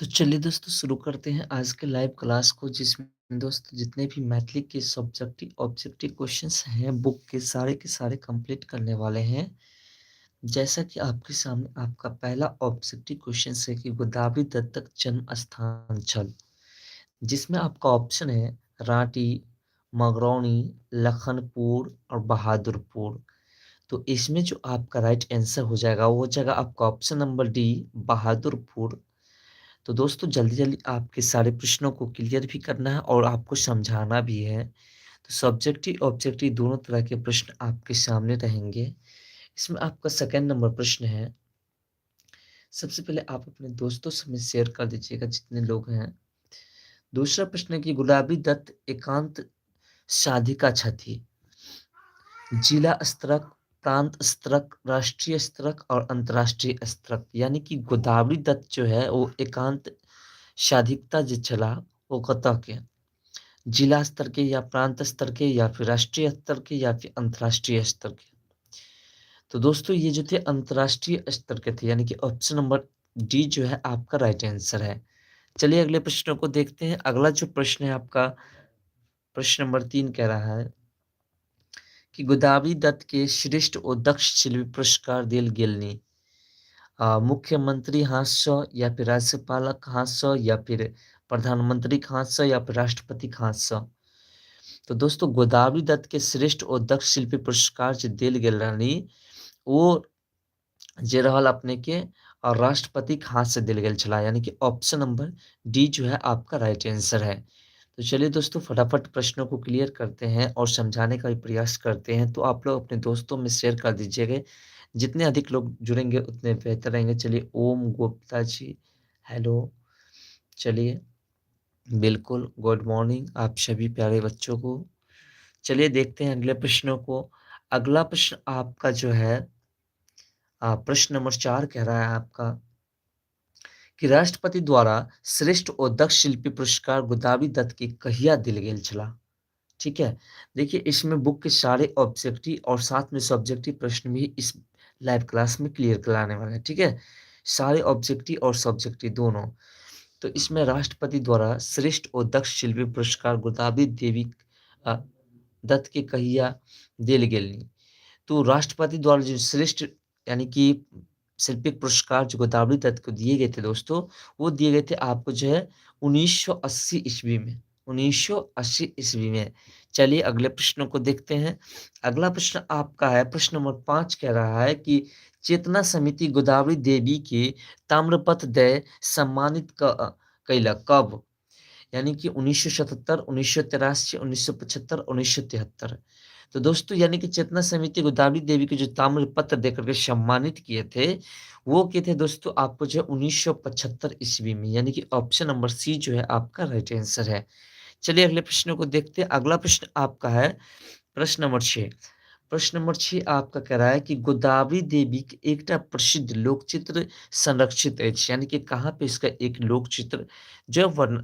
तो चलिए दोस्तों, शुरू करते हैं आज के लाइव क्लास को, जिसमें दोस्तों जितने भी मैथिली के सब्जेक्टिव ऑब्जेक्टिव क्वेश्चंस हैं बुक के सारे कंप्लीट करने वाले हैं। जैसा कि आपके सामने आपका पहला ऑब्जेक्टिव क्वेश्चन है कि गोदावरी दत्तक जन्म स्थान छल, जिसमें आपका ऑप्शन है रांटी, मगरौनी, लखनपुर और बहादुरपुर। तो इसमें जो आपका राइट आंसर हो जाएगा वो हो जाएगा आपका ऑप्शन नंबर डी, बहादुरपुर। तो दोस्तों जल्दी जल्दी आपके सारे प्रश्नों को क्लियर भी करना है और आपको समझाना भी है। तो सब्जेक्टिव ऑब्जेक्टिव दोनों तरह के प्रश्न आपके सामने रहेंगे। इसमें आपका सेकंड नंबर प्रश्न है। सबसे पहले आप अपने दोस्तों से शेयर कर दीजिएगा जितने लोग हैं। दूसरा प्रश्न है कि गुलाबी दत्त एकांत साधिका छथि, जिला स्तरक, प्रांत स्तरक, राष्ट्रीय स्तरक और अंतर्राष्ट्रीय स्तरक। यानी कि गोदावरी दत्त जो है वो एकांत साधिकता जो छला वो कतऽ के, जिला स्तर के या प्रांत स्तर के या फिर राष्ट्रीय स्तर के या फिर अंतर्राष्ट्रीय स्तर के। तो दोस्तों ये जो थे अंतर्राष्ट्रीय स्तर के थे, यानी कि ऑप्शन नंबर डी जो है आपका राइट आंसर है। चलिए अगले प्रश्नों को देखते हैं। अगला जो प्रश्न है आपका प्रश्न नंबर 3 कह रहा है कि गोदावरी दत्त के श्रेष्ठ और दक्ष शिल्पी पुरस्कार दिल गेलनी, मुख्यमंत्री हाथ से या फिर राज्यपालक हाथ से या फिर प्रधानमंत्री के हाथ से या फिर राष्ट्रपति के हाथ से। तो दोस्तों गोदावरी दत्त के श्रेष्ठ और दक्ष शिल्पी पुरस्कार जो दिल गेल रहनी वो जे रहल अपने के और राष्ट्रपति के हाथ से दिल गेल छला, यानी कि ऑप्शन नंबर डी जो है आपका राइट आंसर है। तो चलिए दोस्तों फटाफट प्रश्नों को क्लियर करते हैं और समझाने का भी प्रयास करते हैं। तो आप लोग अपने दोस्तों में शेयर कर दीजिएगा, जितने अधिक लोग जुड़ेंगे उतने बेहतर रहेंगे। चलिए ओम गुप्ता जी हेलो, चलिए बिल्कुल गुड मॉर्निंग आप सभी प्यारे बच्चों को। चलिए देखते हैं अगले प्रश्नों को। अगला प्रश्न आपका जो है प्रश्न नंबर 4 कह रहा है आपका कि राष्ट्रपति द्वारा श्रेष्ठ और दक्ष शिल्पी पुरस्कार गोदावरी दत्त के कहिया दिल गेल छला। ठीक है, देखिए इसमें बुक के सारे ऑब्जेक्टिव और साथ में सब्जेक्टिव प्रश्न भी इस लाइव क्लास में क्लियर कराने वाले हैं। ठीक है, सारे ऑब्जेक्टिव और सब्जेक्टिव दोनों। तो इसमें राष्ट्रपति द्वारा श्रेष्ठ और दक्ष शिल्पी पुरस्कार गोदावरी देवी दत्त के कहिया दिल गेलनी। तो राष्ट्रपति द्वारा जो श्रेष्ठ यानी कि शिल्पिक पुरस्कार जो गोदावरी दत्त को दिए गए थे दोस्तों, वो दिए गए थे आपको जो है 1980 ईस्वी में, 1980 ईस्वी में। चलिए अगले प्रश्न को देखते हैं। अगला प्रश्न आपका है प्रश्न नंबर 5 कह रहा है कि चेतना समिति गोदावरी देवी के ताम्रपत्र दे सम्मानित कैलक कब, यानी कि 1977, 1983, 1975, 1973। तो दोस्तों यानी कि चेतना समिति गोदावरी देवी के जो ताम्रपत्र देकर के सम्मानित किए थे वो किए थे दोस्तों आपको जो 1975 ईस्वी में, यानी कि ऑप्शन नंबर सी जो है आपका राइट आंसर है। चलिए अगले प्रश्न को देखते हैं। अगला प्रश्न आपका है प्रश्न नंबर 6। प्रश्न नंबर 6 आपका कह रहा है कि गोदावरी देवी के एकटा प्रसिद्ध लोकचित्र संरक्षित अछि, यानी कि कहाँ पे इसका एक लोकचित्र जो वर्ण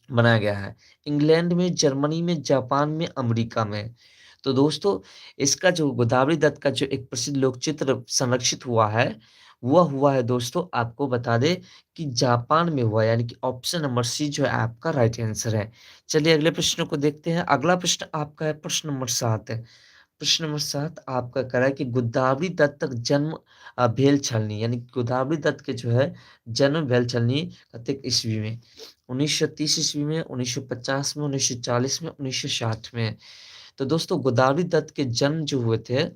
बनाया गया है, इंग्लैंड में, जर्मनी में, जापान में, अमेरिका में। तो दोस्तों इसका जो गोदावरी दत्त का जो एक प्रसिद्ध लोकचित्र संरक्षित हुआ है वह हुआ है दोस्तों आपको बता दें कि जापान में हुआ, यानी कि ऑप्शन नंबर सी जो है आपका राइट आंसर है। चलिए अगले प्रश्न को देखते हैं। अगला प्रश्न आपका है प्रश्न नंबर 7। प्रश्न नंबर 7 आपका कह रहा है कि गोदावरी दत्त तक जन्म भेल छलनी, यानी गोदावरी दत्त के जो है जन्म भेल छलनी कतेक ईस्वी में, 1930 ईस्वी में, 1950 में, 1940 में, 1960 में। तो दोस्तों गोदावरी दत्त के जन्म जो हुए थे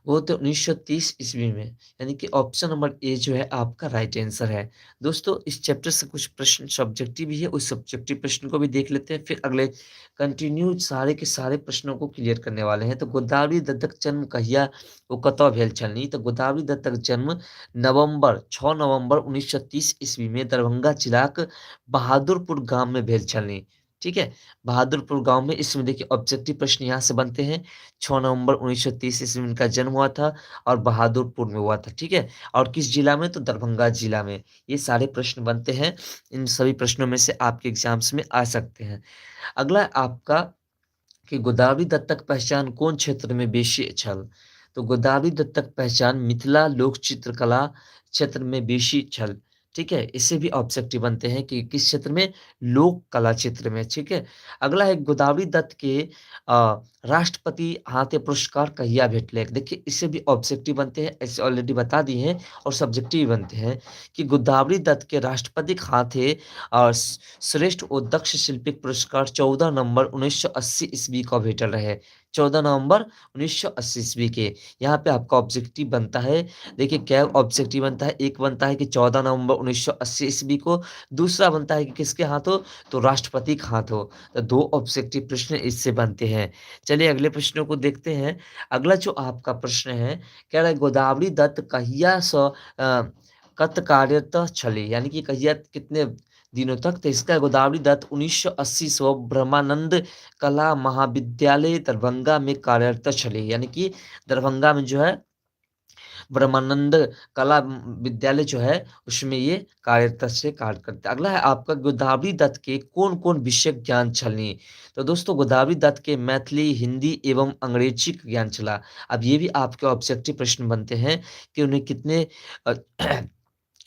वो थे 1930 ईस्वी में, यानी कि ऑप्शन नंबर ए जो है आपका राइट आंसर है। दोस्तों इस चैप्टर से कुछ प्रश्न सब्जेक्टिव भी है, उस सब्जेक्टिव प्रश्न को भी देख लेते हैं, फिर अगले कंटिन्यू सारे के सारे प्रश्नों को क्लियर करने वाले हैं। तो गोदावरी दत्तक जन्म कहिया वो कतऽ भेल छलनी, तो गोदावरी दत्तक जन्म 6 नवंबर 1930 ईस्वी में दरभंगा जिलाक बहादुरपुर गांव में भेल छलनी। ठीक है, बहादुरपुर गांव में। इसमें देखिए ऑब्जेक्टिव प्रश्न यहाँ से बनते हैं। 6 नवंबर 1930 ईस्वी में इनका जन्म हुआ था और बहादुरपुर में हुआ था। ठीक है, और किस जिला में, तो दरभंगा जिला में। ये सारे प्रश्न बनते हैं, इन सभी प्रश्नों में से आपके एग्जाम्स में आ सकते हैं। अगला आपका कि गोदावरी दत्तक पहचान कौन क्षेत्र में बेसी छल, तो गोदावरी दत्तक पहचान मिथिला लोक चित्रकला क्षेत्र में बेसी छल। ठीक है, इससे भी ऑब्जेक्टिव बनते हैं कि किस क्षेत्र में, लोक कला क्षेत्र में। ठीक है, अगला है गोदावरी दत्त के राष्ट्रपति हाथे पुरस्कार कहिया भेटलै। देखिए इससे भी ऑब्जेक्टिव बनते हैं, ऐसे ऑलरेडी बता दिए हैं, और सब्जेक्टिव भी बनते हैं कि गोदावरी दत्त के राष्ट्रपति हाथे श्रेष्ठ और दक्ष शिल्पी पुरस्कार 14 नवंबर 1980 ईस्वी का भेटल रहे। 14 नवंबर 1980 ईस्वी के। यहाँ पे आपका ऑब्जेक्टिव बनता है, देखिए क्या ऑब्जेक्टिव बनता है, एक बनता है कि 14 नवंबर 1980 ईस्वी को, दूसरा बनता है कि किसके हाथों, तो राष्ट्रपति के हाथों। तो दो ऑब्जेक्टिव प्रश्न इससे बनते हैं। चलिए अगले प्रश्नों को देखते हैं। अगला जो आपका प्रश्न है, कह रहा है गोदावरी दत्त कहिया स कत कार्यरत छली, यानी कि कहिया कितने दिनों तक, तो इसका गोदावरी दत्त 1980 सौ ब्रह्मानंद कला महाविद्यालय दरभंगा में कार्यरत छली, यानी कि दरभंगा में जो है ब्रह्मानंद कला विद्यालय जो है उसमें ये कार्यरत से कार्य करते। अगला है आपका गोदावरी दत्त के कौन-कौन विषय ज्ञान छलनी, तो दोस्तों गोदावरी दत्त के मैथिली, हिंदी एवं अंग्रेजी के ज्ञान छला। अब ये भी आपके ऑब्जेक्टिव प्रश्न बनते हैं कि उन्हें कितने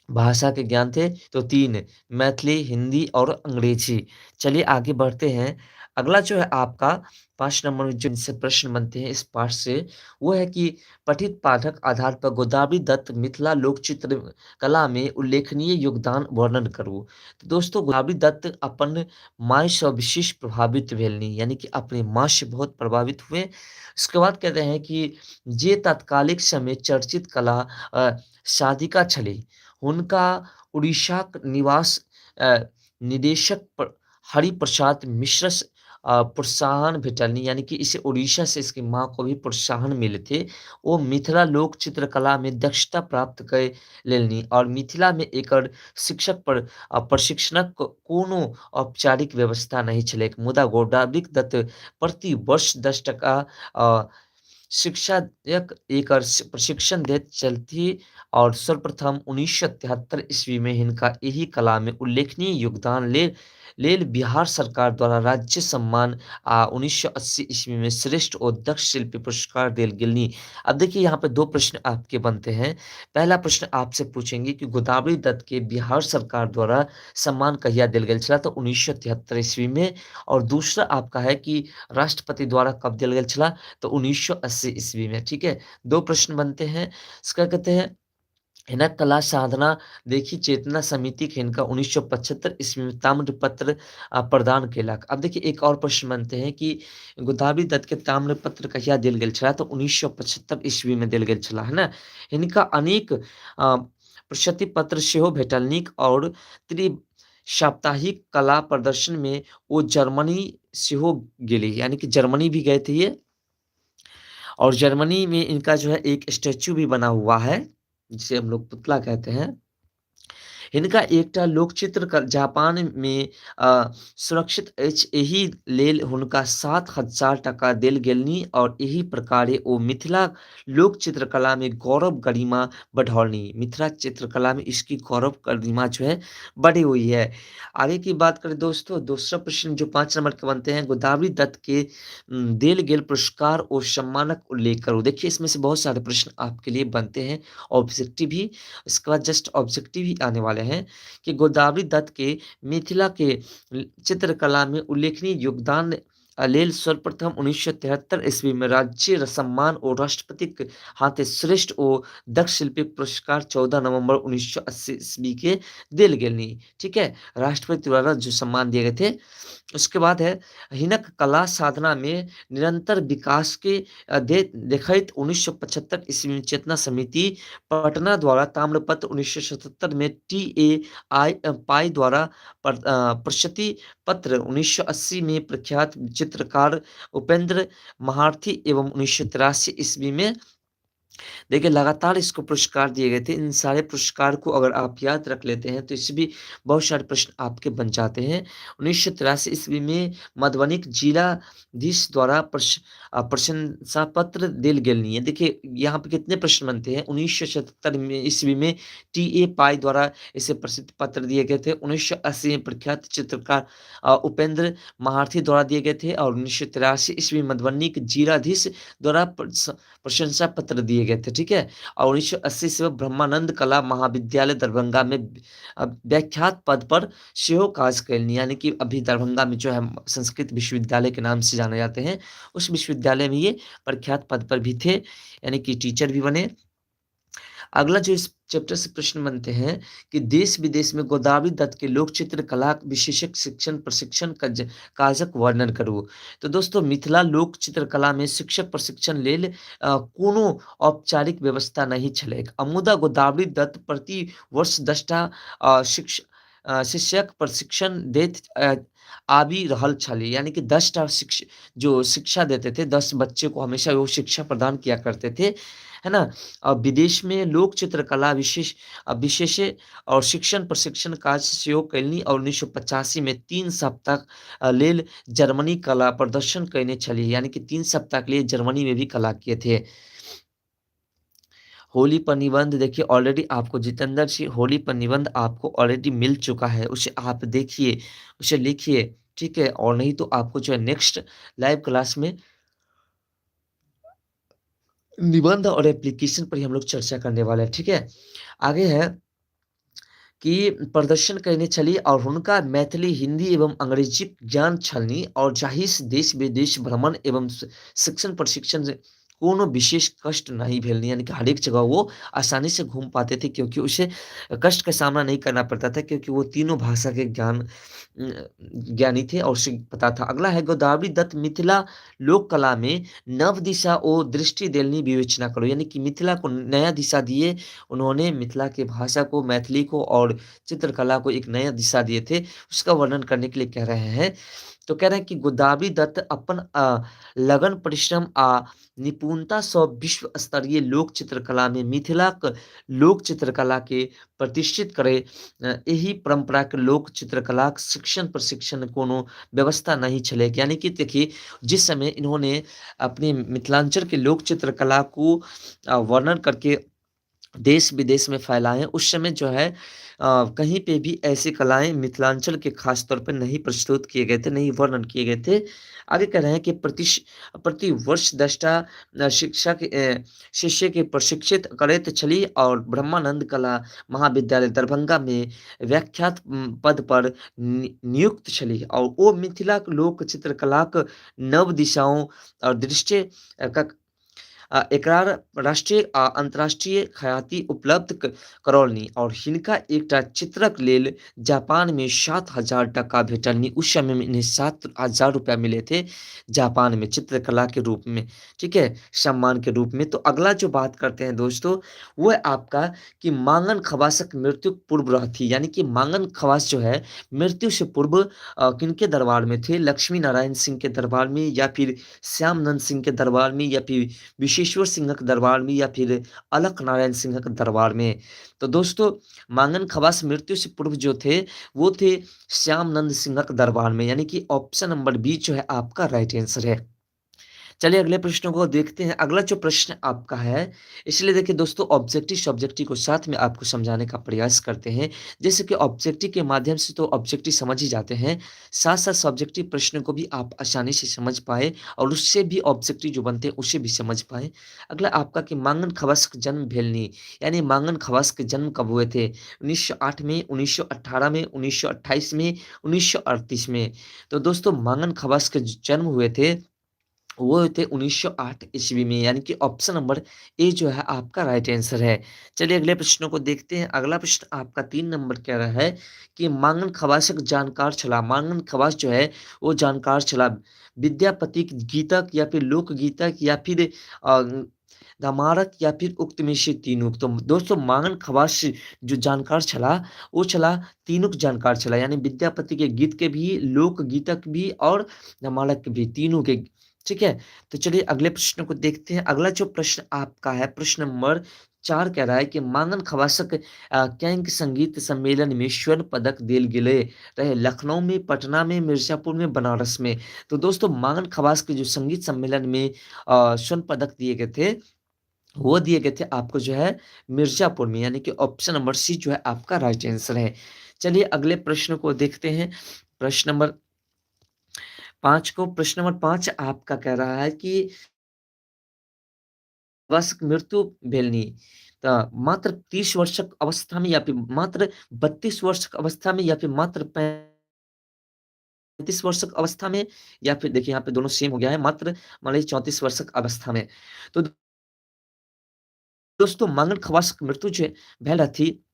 भाषा के ज्ञान थे, तो 3, मैथिली, हिंदी और अंग्रेजी। चलिए आगे बढ़ते हैं। अगला जो है आपका 5 नंबर में जिनसे प्रश्न बनते हैं इस पाठ से, वो है कि पठित पाठक आधार पर गोदावरी दत्त मिथिला लोकचित्र कला में उल्लेखनीय योगदान वर्णन करू। तो दोस्तों गोदावरी दत्त अपन माय से विशेष प्रभावित भेलनी, यानी कि अपने माँ से बहुत प्रभावित हुए। उसके बाद कहते हैं कि जे तात्कालिक समय चर्चित कला साधिका छली, हुनका उड़ीसाक निवास निदेशक हरिप्रसाद मिश्र प्रोत्साहन भेटलनि, यानी कि इसे उड़ीसा से इसकी माँ को भी प्रोत्साहन मिले थे। वो मिथिला लोक चित्रकला में दक्षता प्राप्त कर लेलनि और मिथिला में एकर शिक्षक पर प्रशिक्षणक कोनो औपचारिक व्यवस्था नहीं छलैक, मुदा गोदावरी दत्त प्रति वर्ष 10 टका शिक्षायक एकर प्रशिक्षण दैत चलती और सर्वप्रथम 1973 ईस्वी में हिनका एहि कला में उल्लेखनीय योगदान लेल बिहार सरकार द्वारा राज्य सम्मान आ 1980 ईस्वी में श्रेष्ठ और दक्ष शिल्पी पुरस्कार देल गेलनि। अब देखिए यहाँ पे दो प्रश्न आपके बनते हैं। पहला प्रश्न आपसे पूछेंगे कि गोदावरी दत्त के बिहार सरकार द्वारा सम्मान कहिया देल गेल छला, तो 1973 ईस्वी में। और दूसरा आपका है कि राष्ट्रपति द्वारा कब देल गेल छला, तो 1980 ईस्वी में। ठीक है, दो प्रश्न बनते हैं। इसका कहते हैं हिनक कला साधना देखी चेतना समिति के हिनका 1975 ईस्वी में ताम्रपत्र प्रदान केलक। अब देखिए एक और प्रश्न बनते हैं कि गोदावरी दत्त के ताम्रपत्र कहिया देल गेल छला, तो 1975 ईस्वी में देल गेल छला, है ना। हिनका अनेक प्रशस्ति पत्र सेहो भेटलनि और त्रिसाप्ताहिक कला प्रदर्शन में वो जर्मनी सेहो गेली, यानी कि जर्मनी भी गए थे ये। और जर्मनी में इनका जो है एक स्टैचू भी बना हुआ है जिसे हम लोग पुतला कहते हैं। हिनका एकटा लोकचित्र जापान में सुरक्षित अछि, एहि लेल हुनका 7000 टका देल गेलनि और एहि प्रकारे ओ मिथिला लोक चित्रकला में गौरव गरिमा बढ़ौलनि। मिथिला चित्रकला में इसकी गौरव गरिमा जो है बढ़ी हुई है। आगे की बात करें दोस्तों, दूसरा प्रश्न जो 5 नंबर के बनते हैं, गोदावरी दत्त के देल गेल पुरस्कार और सम्मानक उल्लेख करो। देखिए इसमें से बहुत सारे प्रश्न आपके लिए बनते हैं, ऑब्जेक्टिव भी, इसके बाद जस्ट ऑब्जेक्टिव ही आने वाले हैं कि गोदावरी दत्त के मिथिला के चित्रकला में उल्लेखनीय योगदान लेल सर्वप्रथम 1973 ईस्वी में राज्य सम्मान और राष्ट्रपति हाथे श्रेष्ठ और दक्ष शिल्पी पुरस्कार 14 नवंबर 1980 ईस्वी के देल गेलनि। ठीक है, राष्ट्रपति द्वारा जो सम्मान दिए गए थे। उसके बाद है हिनक कला साधना में निरंतर विकास के देखैत 1975 ईस्वी में चेतना समिति पटना द्वारा ताम्रपत्र 1977 में टी ए आई पाई द्वारा प्रशस्ति पत्र 1980 में प्रख्यात चित्रकार उपेंद्र महारथी एवं 1983 ईस्वी में देखिए लगातार इसको पुरस्कार दिए गए थे। इन सारे पुरस्कार को अगर आप याद रख लेते हैं तो इससे भी बहुत सारे प्रश्न आपके बन जाते हैं। 1983 ईस्वी में मधुबनी जिलाधीश द्वारा प्रशंसा पत्र देल गेलनि है। देखिए यहाँ पे कितने प्रश्न बनते हैं। 1977 में ईस्वी में टी ए पाई द्वारा इसे प्रसिद्ध पत्र दिए गए थे। 1980 में प्रख्यात चित्रकार उपेंद्र महारथी द्वारा दिए गए थे और 1983 ईस्वी में मधुबनी के जिलाधीश द्वारा प्रशंसा पत्र दिए दिए गए थे, ठीक है। और 1980 से ब्रह्मानंद कला महाविद्यालय दरभंगा में व्याख्यात पद पर सेहो काज कयलनि, यानी कि अभी दरभंगा में जो है संस्कृत विश्वविद्यालय के नाम से जाने जाते हैं, उस विश्वविद्यालय में ये प्रख्यात पद पर भी थे, यानी कि टीचर भी बने। अगला जो इस चैप्टर से प्रश्न बनते हैं कि देश विदेश में गोदावरी दत्त के लोक चित्रकला विशेषक शिक्षण प्रशिक्षण काजक वर्णन करू। तो दोस्तों मिथिला लोक चित्रकला में शिक्षक प्रशिक्षण लेल कोनो औपचारिक व्यवस्था नहीं छलैक। मुदा गोदावरी दत्त प्रति वर्ष 10टा शिक्षक प्रशिक्षण दैत आबि रहल छली, यानी कि 10टा जो शिक्षा देते थे, 10 बच्चे को हमेशा वो शिक्षा प्रदान किया करते थे, है ना। और विदेश में लोक चित्रकला विशेष और शिक्षण प्रशिक्षण कार्य सेहो कयलनि और 1985 में 3 सप्ताह लेल जर्मनी कला प्रदर्शन कयने छली, यानी कि 3 सप्ताह के लिए जर्मनी में भी कला किए थे। होली पर निबंध देखिए ऑलरेडी आपको जितेंद्र जी होली पर निबंध आपको ऑलरेडी मिल चुका है, उसे आप देखिए, उसे लिखिए, ठीक है। और नहीं तो आपको जो है नेक्स्ट लाइव क्लास में निबंध और एप्लीकेशन पर ही हम लोग चर्चा करने वाले हैं, ठीक है। आगे है कि प्रदर्शन कयने छली और हुनका मैथिली, हिंदी एवं अंग्रेजी ज्ञान छलनि और जाहि से देश विदेश भ्रमण एवं शिक्षण प्रशिक्षण कोनो विशेष कष्ट नहीं भेलनि, यानी कि हर एक जगह वो आसानी से घूम पाते थे क्योंकि उसे कष्ट का सामना नहीं करना पड़ता था, क्योंकि वो तीनों भाषा के ज्ञानी थे और उसे पता था। अगला है गोदावरी दत्त मिथिला लोक कला में नव दिशा ओ दृष्टि देलनि विवेचना करो, यानी कि मिथिला को नया दिशा दिए उन्होंने, मिथिला के भाषा को, मैथिली को और चित्रकला को एक नया दिशा दिए थे, उसका वर्णन करने के लिए कह रहे हैं। तो कह रहे हैं कि गोदावरी दत्त अपन लगन परिश्रम आ निपुणता सँ विश्व स्तरीय लोक चित्रकला में मिथिलाक लोक चित्रकला के प्रतिष्ठित करे एहि परंपरा के लोक चित्रकलाक शिक्षण प्रशिक्षण कोनो व्यवस्था नहीं छलैक। यानी कि देखिए जिस समय इन्होंने अपने मिथिलांचल के लोक चित्रकला को वर्णन करके देश विदेश में फैलाए, उस समय जो है कहीं पे भी ऐसी कलाएं मिथिलांचल के खास तौर पे नहीं प्रस्तुत किए गए थे, नहीं वर्णन किए गए थे। आगे कह रहे हैं कि प्रति वर्ष 10टा शिक्षा के शिष्य के प्रशिक्षित करैत छली और ब्रह्मानंद कला महाविद्यालय दरभंगा में व्याख्यात पद पर नियुक्त छली और वो मिथिला लोक चित्रकलाक नव दिशाओं और दृष्टि एकरा राष्ट्रीय आ अंतर्राष्ट्रीय ख्याति उपलब्ध करौलनि और हिनका एकटा चित्रक लेल जापान में 7,000 टका भेटलनि। उस समय में इन्हें 7,000 रुपया मिले थे जापान में चित्रकला के रूप में, ठीक है, सम्मान के रूप में। तो अगला जो बात करते हैं दोस्तों वो है आपका कि मांगन खवासक मृत्यु पूर्व रहती, यानी कि मांगन खवास जो है मृत्यु से पूर्व किनके दरबार में थे? लक्ष्मी नारायण सिंह के दरबार में, या फिर श्यामनंद सिंह के दरबार में, या फिर विश्वेश्वर सिंहक दरबार में, या फिर अलख नारायण सिंहक दरबार में। तो दोस्तों मांगन खवास मृत्यु से पूर्व जो थे वो थे श्यामनंद सिंहक दरबार में, यानी कि ऑप्शन नंबर बी जो है आपका राइट आंसर है। चलिए अगले प्रश्न को देखते हैं। अगला जो प्रश्न आपका है, इसलिए देखिए दोस्तों ऑब्जेक्टिव सब्जेक्टिव को साथ में आपको समझाने का प्रयास करते हैं। जैसे कि ऑब्जेक्टिव के माध्यम से तो ऑब्जेक्टिव समझ ही जाते हैं, साथ साथ सब्जेक्टिव प्रश्न को भी आप आसानी से समझ पाए और उससे भी ऑब्जेक्टिव जो बनते हैं उसे भी समझ पाए। अगला आपका कि मांगन खवास के जन्म भेलनी, यानी मांगन खवास के जन्म कब हुए थे? 1908 में, 1918 में, 1928 में, 1938 में। तो दोस्तों मांगन खवास के जन्म हुए थे वो थे 1908 ईस्वी में, यानी कि ऑप्शन नंबर ए जो है आपका राइट आंसर है। चलिए अगले प्रश्नों को देखते हैं। अगला प्रश्न आपका 3 नंबर कह रहा है कि मांगन खवासक जानकार छला। मांगन खवास जो है वो जानकार छला विद्यापति गीतक या फिर लोकगीतक या फिर धमारक या फिर उक्त में से तीनों। तो दोस्तों मांगन खवास जो जानकार छला वो छला तीनों जानकार छला, यानी विद्यापति के गीत के भी, लोकगीतक भी और धमारक के भी, तीनों के, ठीक है। तो चलिए अगले प्रश्न को देखते हैं। अगला जो प्रश्न आपका है प्रश्न नंबर 4 कह रहा है कि मांगन खवासक कैंक संगीत सम्मेलन में स्वर्ण पदक देल गेले रहे लखनऊ में, पटना में, मिर्जापुर में, बनारस में। तो दोस्तों मांगन खवास के जो संगीत सम्मेलन में स्वर्ण पदक दिए गए थे वो दिए गए थे आपको जो है मिर्जापुर में, यानी कि ऑप्शन नंबर सी जो है आपका राइट आंसर है। चलिए अगले प्रश्न को देखते हैं, प्रश्न नंबर 5 को। प्रश्न नंबर 5 आपका कह रहा है कि खवासक मृत्यु भेलनि? तऽ मात्र 30 वर्षक अवस्था में या फिर मात्र 32 वर्षक अवस्था में या फिर मात्र 35 वर्षक अवस्था में, या फिर देखिए यहाँ पे दोनों सेम हो गया है, मात्र मान लीजिए 34 वर्षक अवस्था में। तो दोस्तों मांगन खवासक मृत्यु जो भेल रहथि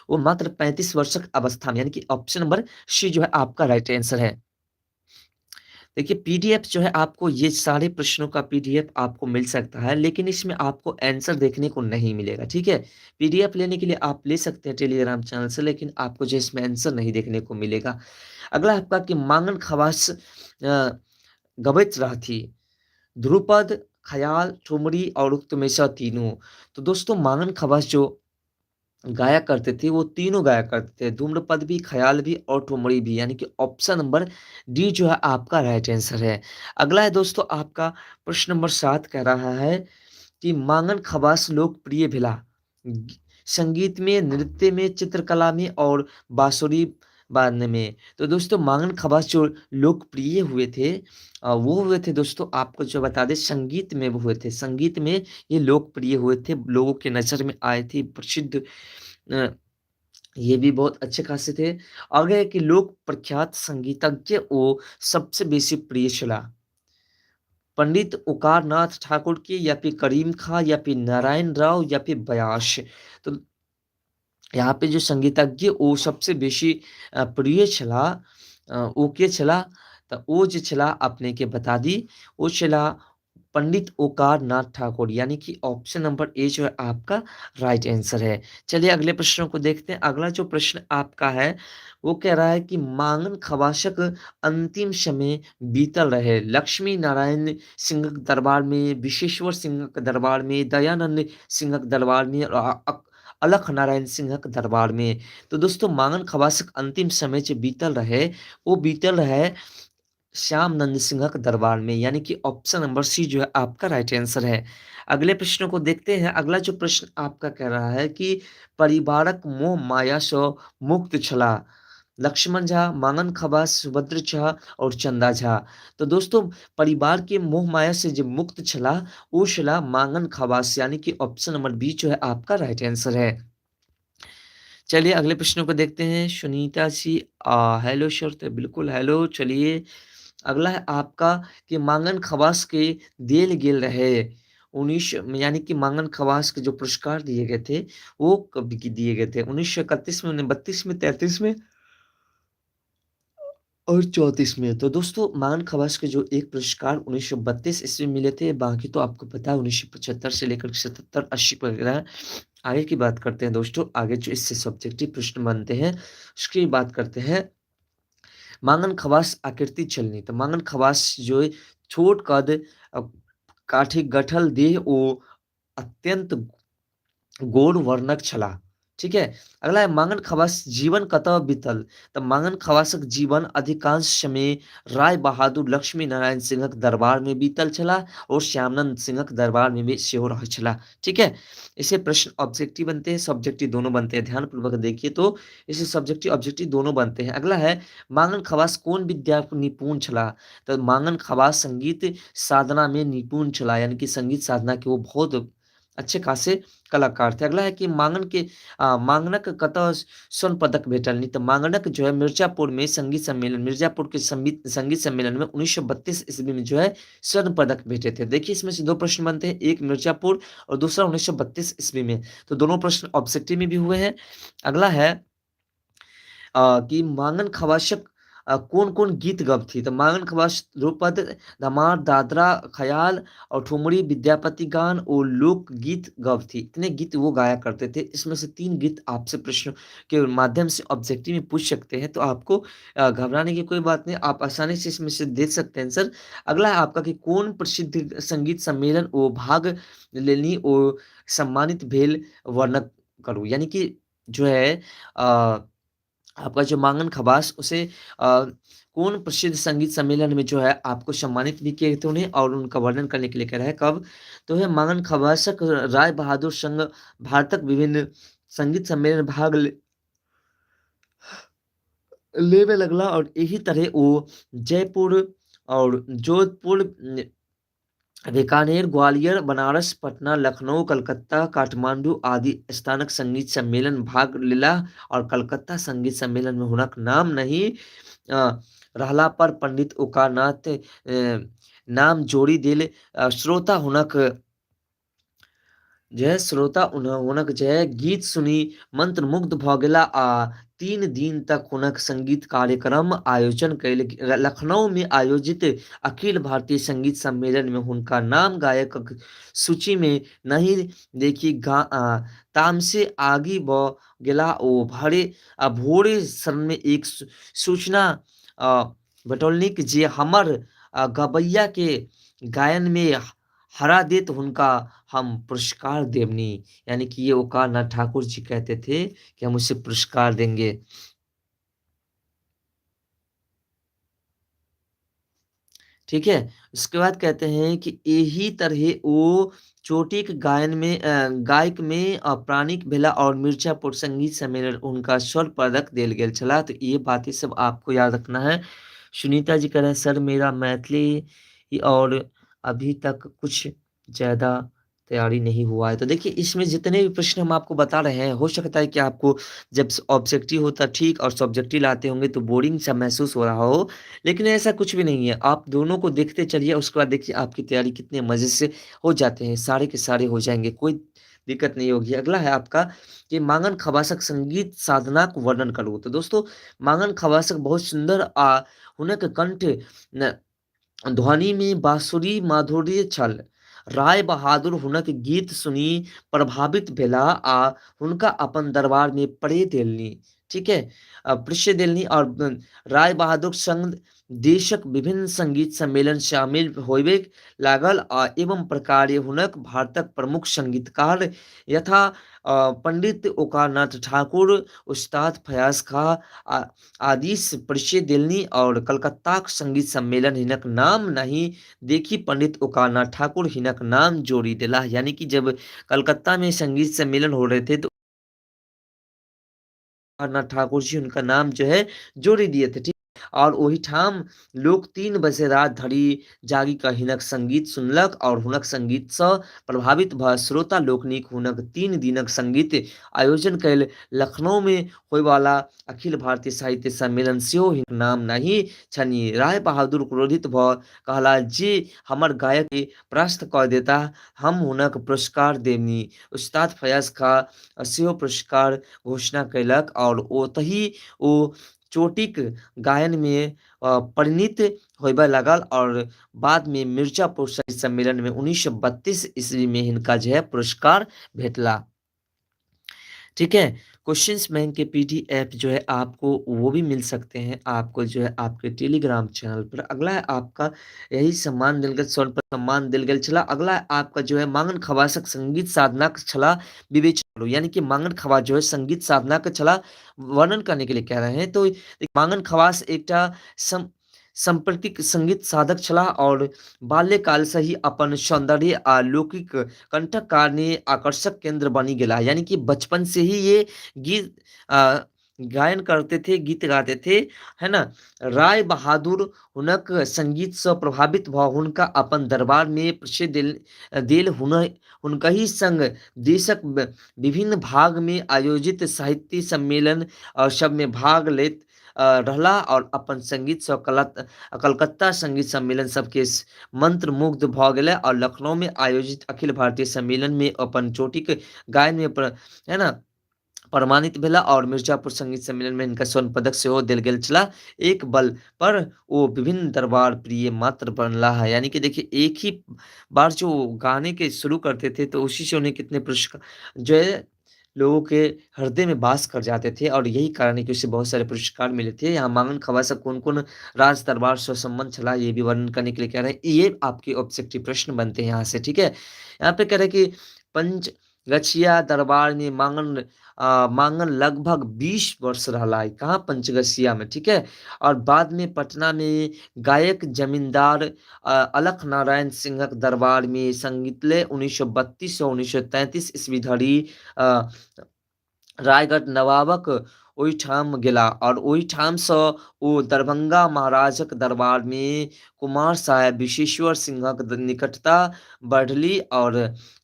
वो मात्र 35 वर्षक अवस्था में, यानी कि ऑप्शन नंबर सी जो है आपका राइट आंसर है। देखिए पीडीएफ जो है आपको ये सारे प्रश्नों का पीडीएफ आपको मिल सकता है, लेकिन इसमें आपको आंसर देखने को नहीं मिलेगा। ठीक है, पीडीएफ लेने के लिए आप ले सकते हैं टेलीग्राम चैनल से, लेकिन आपको जो इसमें आंसर नहीं देखने को मिलेगा। अगला आपका कि मांगन खवास गबैत रहथि ध्रुपद, ख्याल, ठुमरी और उक्त में से तीनों। तो दोस्तों मांगन खवास जो गाया करते थे वो तीनों गाया करते थे, धूम्रपद भी, ख्याल भी और ठुमरी भी, यानी कि ऑप्शन नंबर डी जो है आपका राइट आंसर है। अगला है दोस्तों आपका प्रश्न नंबर 7 कह रहा है कि मांगन खवास लोकप्रिय भेला संगीत में, नृत्य में, चित्रकला में और बांसुरी बांधने में। तो दोस्तों मांगन खवास जो लोकप्रिय हुए थे वो हुए थे दोस्तों आपको जो बता दें संगीत में वो हुए थे, संगीत में ये लोकप्रिय हुए थे, लोगों के नज़र में आए थे, प्रसिद्ध ये भी बहुत अच्छे खासे थे। आगे कि लोक प्रख्यात संगीतज्ञ वो सबसे बेसी प्रिय छला पंडित ओकारनाथ ठाकुर के या फिर करीम खां या फिर नारायण राव या फिर बयास। तो यहाँ पे जो संगीतज्ञ वो सबसे बेसी प्रिय छला ओ के छला, तो वो जो छला अपने के बता दी वो छला पंडित ओकार नाथ ठाकुर, यानी कि ऑप्शन नंबर ए जो है आपका राइट आंसर है। चलिए अगले प्रश्नों को देखते हैं। अगला जो प्रश्न आपका है वो कह रहा है कि मांगन खवासक अंतिम समय बीतल रहे लक्ष्मी नारायण सिंह के दरबार में, विशेश्वर सिंह के दरबार में, दयानंद सिंह के दरबार में और अलख नारायण सिंह के दरबार में। तो दोस्तों मांगन खवासक अंतिम समय जो बीतल रहे वो बीतल रहे श्यामनंद सिंह के दरबार में, यानी कि ऑप्शन नंबर सी जो है आपका राइट आंसर है। अगले प्रश्न को देखते हैं। अगला जो प्रश्न आपका कह रहा है कि परिवारक मोह माया से मुक्त छला लक्ष्मण झा, मांगन खवास, सुभद्र झा और चंदा झा। तो दोस्तों परिवार के मोह माया से जो मुक्त छला वो छला मांगन खवास, यानी कि ऑप्शन नंबर बी जो है आपका राइट आंसर है। चलिए अगले प्रश्न को देखते हैं। सुनीता जी हेलो सर, तो बिल्कुल हेलो। चलिए अगला है आपका कि मांगन खवास के देल गेल रहे 19, यानी कि मांगन खवास के जो पुरस्कार दिए गए थे वो कब दिए गए थे? 1931 में, 32 में, 33 में और 34 में। तो दोस्तों मांगन खवास के जो एक पुरस्कार 1932 ईस्वी में मिले थे, बाकी तो आपको पता है 1975 से लेकर 77 80 वगैरह। आगे की बात करते हैं दोस्तों, आगे जो इससे सब्जेक्टिव प्रश्न बनते हैं उसकी बात करते हैं। मांगन खवास आकृति चलनी, तो मांगन खवास जो छोट कद काठी गठल देह ओ अत्यंत गोर वर्णक छला। ठीक है, अगला है मांगन खवास जीवन कतऽ बीतल? तो मांगन खवासक जीवन अधिकांश समय राय बहादुर लक्ष्मी नारायण सिंहक दरबार में बीतल छला और श्यामानंद सिंहक दरबार में भी सेहो रहल छला। ठीक है, इसे प्रश्न ऑब्जेक्टिव बनते हैं, सब्जेक्टिव दोनों बनते हैं, ध्यानपूर्वक देखिए तो इसे सब्जेक्टिव ऑब्जेक्टिव दोनों बनते हैं। अगला है मांगन खवास कौन विद्या निपुण छला? तो मांगन खवास संगीत साधना में निपुण छला, यानी कि संगीत साधना के वो बहुत अच्छे खासे कलाकार थे। अगला है कि मांगन के मांगनक कतऽ स्वर्ण पदक भेटल? तो मांगनक जो है मिर्जापुर में संगीत सम्मेलन, मिर्जापुर के संगीत सम्मेलन में 1932 ईस्वी में जो है स्वर्ण पदक भेटे थे। देखिए इसमें से दो प्रश्न बनते हैं, एक मिर्जापुर और दूसरा 1932 ईस्वी में, तो दोनों प्रश्न ऑब्जेक्टिव में भी हुए हैं। अगला है कि मांगन खवासक कौन कौन गीत गबथी? तो मांगन खवास ध्रुपद, धमार, दादरा, ख्याल और ठुमरी, विद्यापति गान और लोकगीत गबथी। इतने गीत वो गाया करते थे। इसमें से 3 गीत आपसे प्रश्न के माध्यम से ऑब्जेक्टिव में पूछ सकते हैं, तो आपको घबराने की कोई बात नहीं, आप आसानी से इसमें से दे सकते हैं आंसर। अगला है आपका कि कौन प्रसिद्ध संगीत सम्मेलन ओ भाग लेनी ओ सम्मानित भेल वर्णन करू, यानी कि जो है आपका जो मांगन खवास उसे कौन प्रसिद्ध संगीत सम्मेलन में जो है आपको सम्मानित भी किए थे उन्हें और उनका वर्णन करने के लिए कह रहा है कब? तो है मांगन खवासक राय बहादुर संघ भारतक विभिन्न संगीत सम्मेलन भाग लेवे लगला और यही तरह वो जयपुर और जोधपुर बीकानेर, ग्वालियर, बनारस, पटना, लखनऊ, कलकत्ता, काठमांडू आदि स्थानक संगीत सम्मेलन भाग लेलाह और कलकत्ता संगीत सम्मेलन में हुनक नाम नहीं रहला पर पंडित ओकानाथ नाम जोड़ि देल। श्रोता हुनक जे श्रोता हुनक जे गीत सुनि मंत्रमुग्ध भऽ गेला आ 3 दिन तक हुनक संगीत कार्यक्रम आयोजन कयल। लखनऊ में आयोजित अखिल भारतीय संगीत सम्मेलन में हुनका नाम गायकक सूची में नहि देखि तामसे आगि भऽ गेला। ओ भरे आ भोरे शरण में एक सूचना भेटलनि जे हमर गबैया के गायन में हरा देत हुनका हम पुरस्कार देवनी। यानी कि ये ओकारनाथ ठाकुर जी कहते थे कि हम उसे पुरस्कार देंगे। ठीक है, उसके बाद कहते हैं कि यही तरह वो चोटीक गायन में गायक में प्राणिक भेला और मिर्जापुर संगीत सम्मेलन उनका स्वर्ण पदक देल गेल छला। तो ये बातें सब आपको याद रखना है। सुनीता जी कह रहे हैं सर मेरा मैथिली और अभी तक कुछ ज़्यादा तैयारी नहीं हुआ है। तो देखिए इसमें जितने भी प्रश्न हम आपको बता रहे हैं, हो सकता है कि आपको जब ऑब्जेक्टिव होता ठीक और सब्जेक्टिव लाते होंगे तो बोरिंग सा महसूस हो रहा हो, लेकिन ऐसा कुछ भी नहीं है। आप दोनों को देखते चलिए, उसके बाद देखिए आपकी तैयारी कितने मज़े से हो जाते हैं, सारे के सारे हो जाएंगे, कोई दिक्कत नहीं होगी। अगला है आपका कि मांगन खवासक संगीत साधना को वर्णन करो। तो दोस्तों मांगन खवासक बहुत सुंदर आ हुनक कंठ ध्वनि में बाँसुरी माधुर्य छल। राय बहादुर हुनक गीत सुनि प्रभावित भेलाह आ हुनका अपन दरबार में प्रे देलनि। ठीक है, प्रश्रय देलनि और राय बहादुर संग देशक विभिन्न संगीत सम्मेलन शामिल होबय लागल आ एवं प्रकारे हुनक भारतक प्रमुख संगीतकार यथा पंडित ओकारनाथ ठाकुर, उस्ताद फयाज खां आदि से परिचय देलनि और कलकत्ताक संगीत सम्मेलन हिनक नाम नहीं देखी पंडित ओकारनाथ ठाकुर हिनक नाम जोड़ी देला। यानी कि जब कलकत्ता में संगीत सम्मेलन हो रहे थे तो ओकारनाथ ठाकुर जी उनका नाम जो है जोड़ी दिए थे। ठीक, और ओहि ठाम लोक 3 बजे रात धरि जागि कऽ हिनक संगीत सुनलक और हुनक संगीतसँ प्रभावित भऽ श्रोता लोकनिक हुनक 3 दिनक संगीत आयोजन कयल। लखनऊ में होयवाला अखिल भारतीय साहित्य सम्मेलन सेहो हिनक नाम नहि छनि। राय बहादुर क्रोधित भऽ कहला जे हमर गायक के परास्त कऽ देताह, हम हुनक पुरस्कार देबनि। उस्ताद फयाज खां सेहो पुरस्कार घोषणा कयलक और ओतहि ओ चोटीक गायन में परिणित होबय लागल और बाद में मिर्जापुर संगीत सम्मेलन में 1932 ईस्वी में हिनका जे है पुरस्कार भेटला। ठीक है, क्वेश्चंस बैंक के पीडीएफ जो है आपको वो भी मिल सकते हैं आपको जो है आपके टेलीग्राम चैनल पर। अगला है आपका यही सम्मान दिल गेल, स्वर्ण सम्मान दिल गेल छला। अगला है आपका जो है मांगन खवासक संगीत साधना छला विवेचन करो। यानी कि मांगन खवास जो है संगीत साधना के छला वर्णन करने के लिए कह रहे हैं। तो मांगन खवास एकटा सांप्रतिक संगीत साधक छलाह और बाल्यकाल से ही अपन सौंदर्य आ लौकिक कंठक कारणे आकर्षक केंद्र बनी गेला। यानी कि बचपन से ही ये गीत गायन करते थे, गीत गाते थे, है ना। राय बहादुर हुनक संगीत से प्रभावित भ हुनका अपन दरबार में प्रसिद्ध देल हुनकही संग देशक विभिन्न भाग में आयोजित साहित्य सम्मेलन और सब में भाग लेत रहला और अपन संगीत से कलकत्ता संगीत सम्मेलन सबके मंत्रमुग्ध भ गेलै और लखनऊ में आयोजित अखिल भारतीय सम्मेलन में अपन चोटीक गायन में है ना प्रमाणित भेला और मिर्जापुर संगीत सम्मेलन में हिनका स्वर्ण पदक सेहो देल गेल छला। एक बल पर ओ विभिन्न दरबार प्रिय मात्र बनला है। यानी कि देखिए एक ही बार जो गाने के शुरू करते थे तो उसी से उन्हें कितने पुरस्कार जो है लोगों के हृदय में वास कर जाते थे और यही कारण है कि उसे बहुत सारे पुरस्कार मिले थे। यहाँ मांगन खवास कौन कौन राज दरबार से संबंध छला ये भी वर्णन करने के लिए कह रहे हैं। ये आपके ऑब्जेक्टिव प्रश्न बनते हैं यहाँ से। ठीक है, यहाँ पे कह रहे हैं कि पंचगछिया दरबार में मांगन लगभग 20 वर्ष रहला है। कहाँ? पंचगछिया में। ठीक है, और बाद में पटना में गायक जमींदार अलख नारायण सिंहक दरबार में संगीतलय 1932 से 1933 ईस्वी धरि रायगढ़ नवाबक ओहिठाम गेलाह आओर ओहिठामसँ ओ दरभंगा महाराजक दरबारमे कुमार साहेब विशेश्वर सिंहक निकटता बढ़ली आओर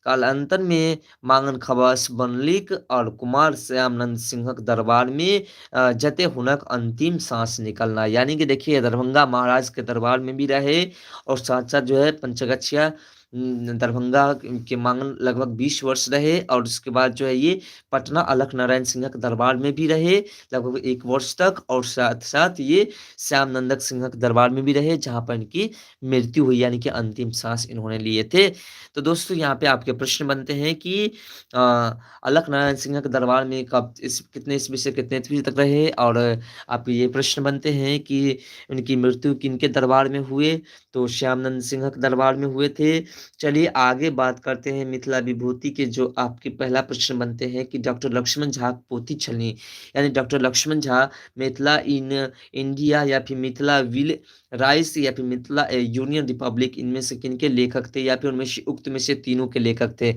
कालांतरमे मांगन खवास बनलिक आओर कुमार श्यामनंद सिंहक दरबारमे जते हुनक अंतिम सांस निकलना। यानी कि देखिए दरभंगा महाराज के दरबार में भी रहे और साथ साथ जो है पंचगछिया दरभंगा के मांगन लगभग 20 वर्ष रहे और उसके बाद जो है ये पटना अलख नारायण सिंहक दरबार में भी रहे लगभग 1 वर्ष तक और साथ साथ ये श्यामनंदक सिंहक दरबार में भी रहे जहां पर इनकी मृत्यु हुई, यानी कि अंतिम सांस इन्होंने लिए थे। तो दोस्तों यहाँ पे आपके प्रश्न बनते हैं कि अलख नारायण सिंह के दरबार में कब इस कितने ईस्वी से कितने ईस्वी तक रहे और आपके ये प्रश्न बनते हैं कि उनकी मृत्यु किनके दरबार में हुए, तो श्यामनंद सिंह के दरबार में हुए थे। चलिए आगे बात करते हैं मिथिला विभूति के जो आपके पहला प्रश्न बनते हैं कि डॉक्टर लक्ष्मण झा पोथी छलनी, यानी doctor Lakshman Jha Mithila in India या फिर मिथिला will rice या फिर मिथिला यूनियन रिपब्लिक, इनमें से किनके लेखक थे या फिर उनमें से उक्त में से तीनों के लेखक थे।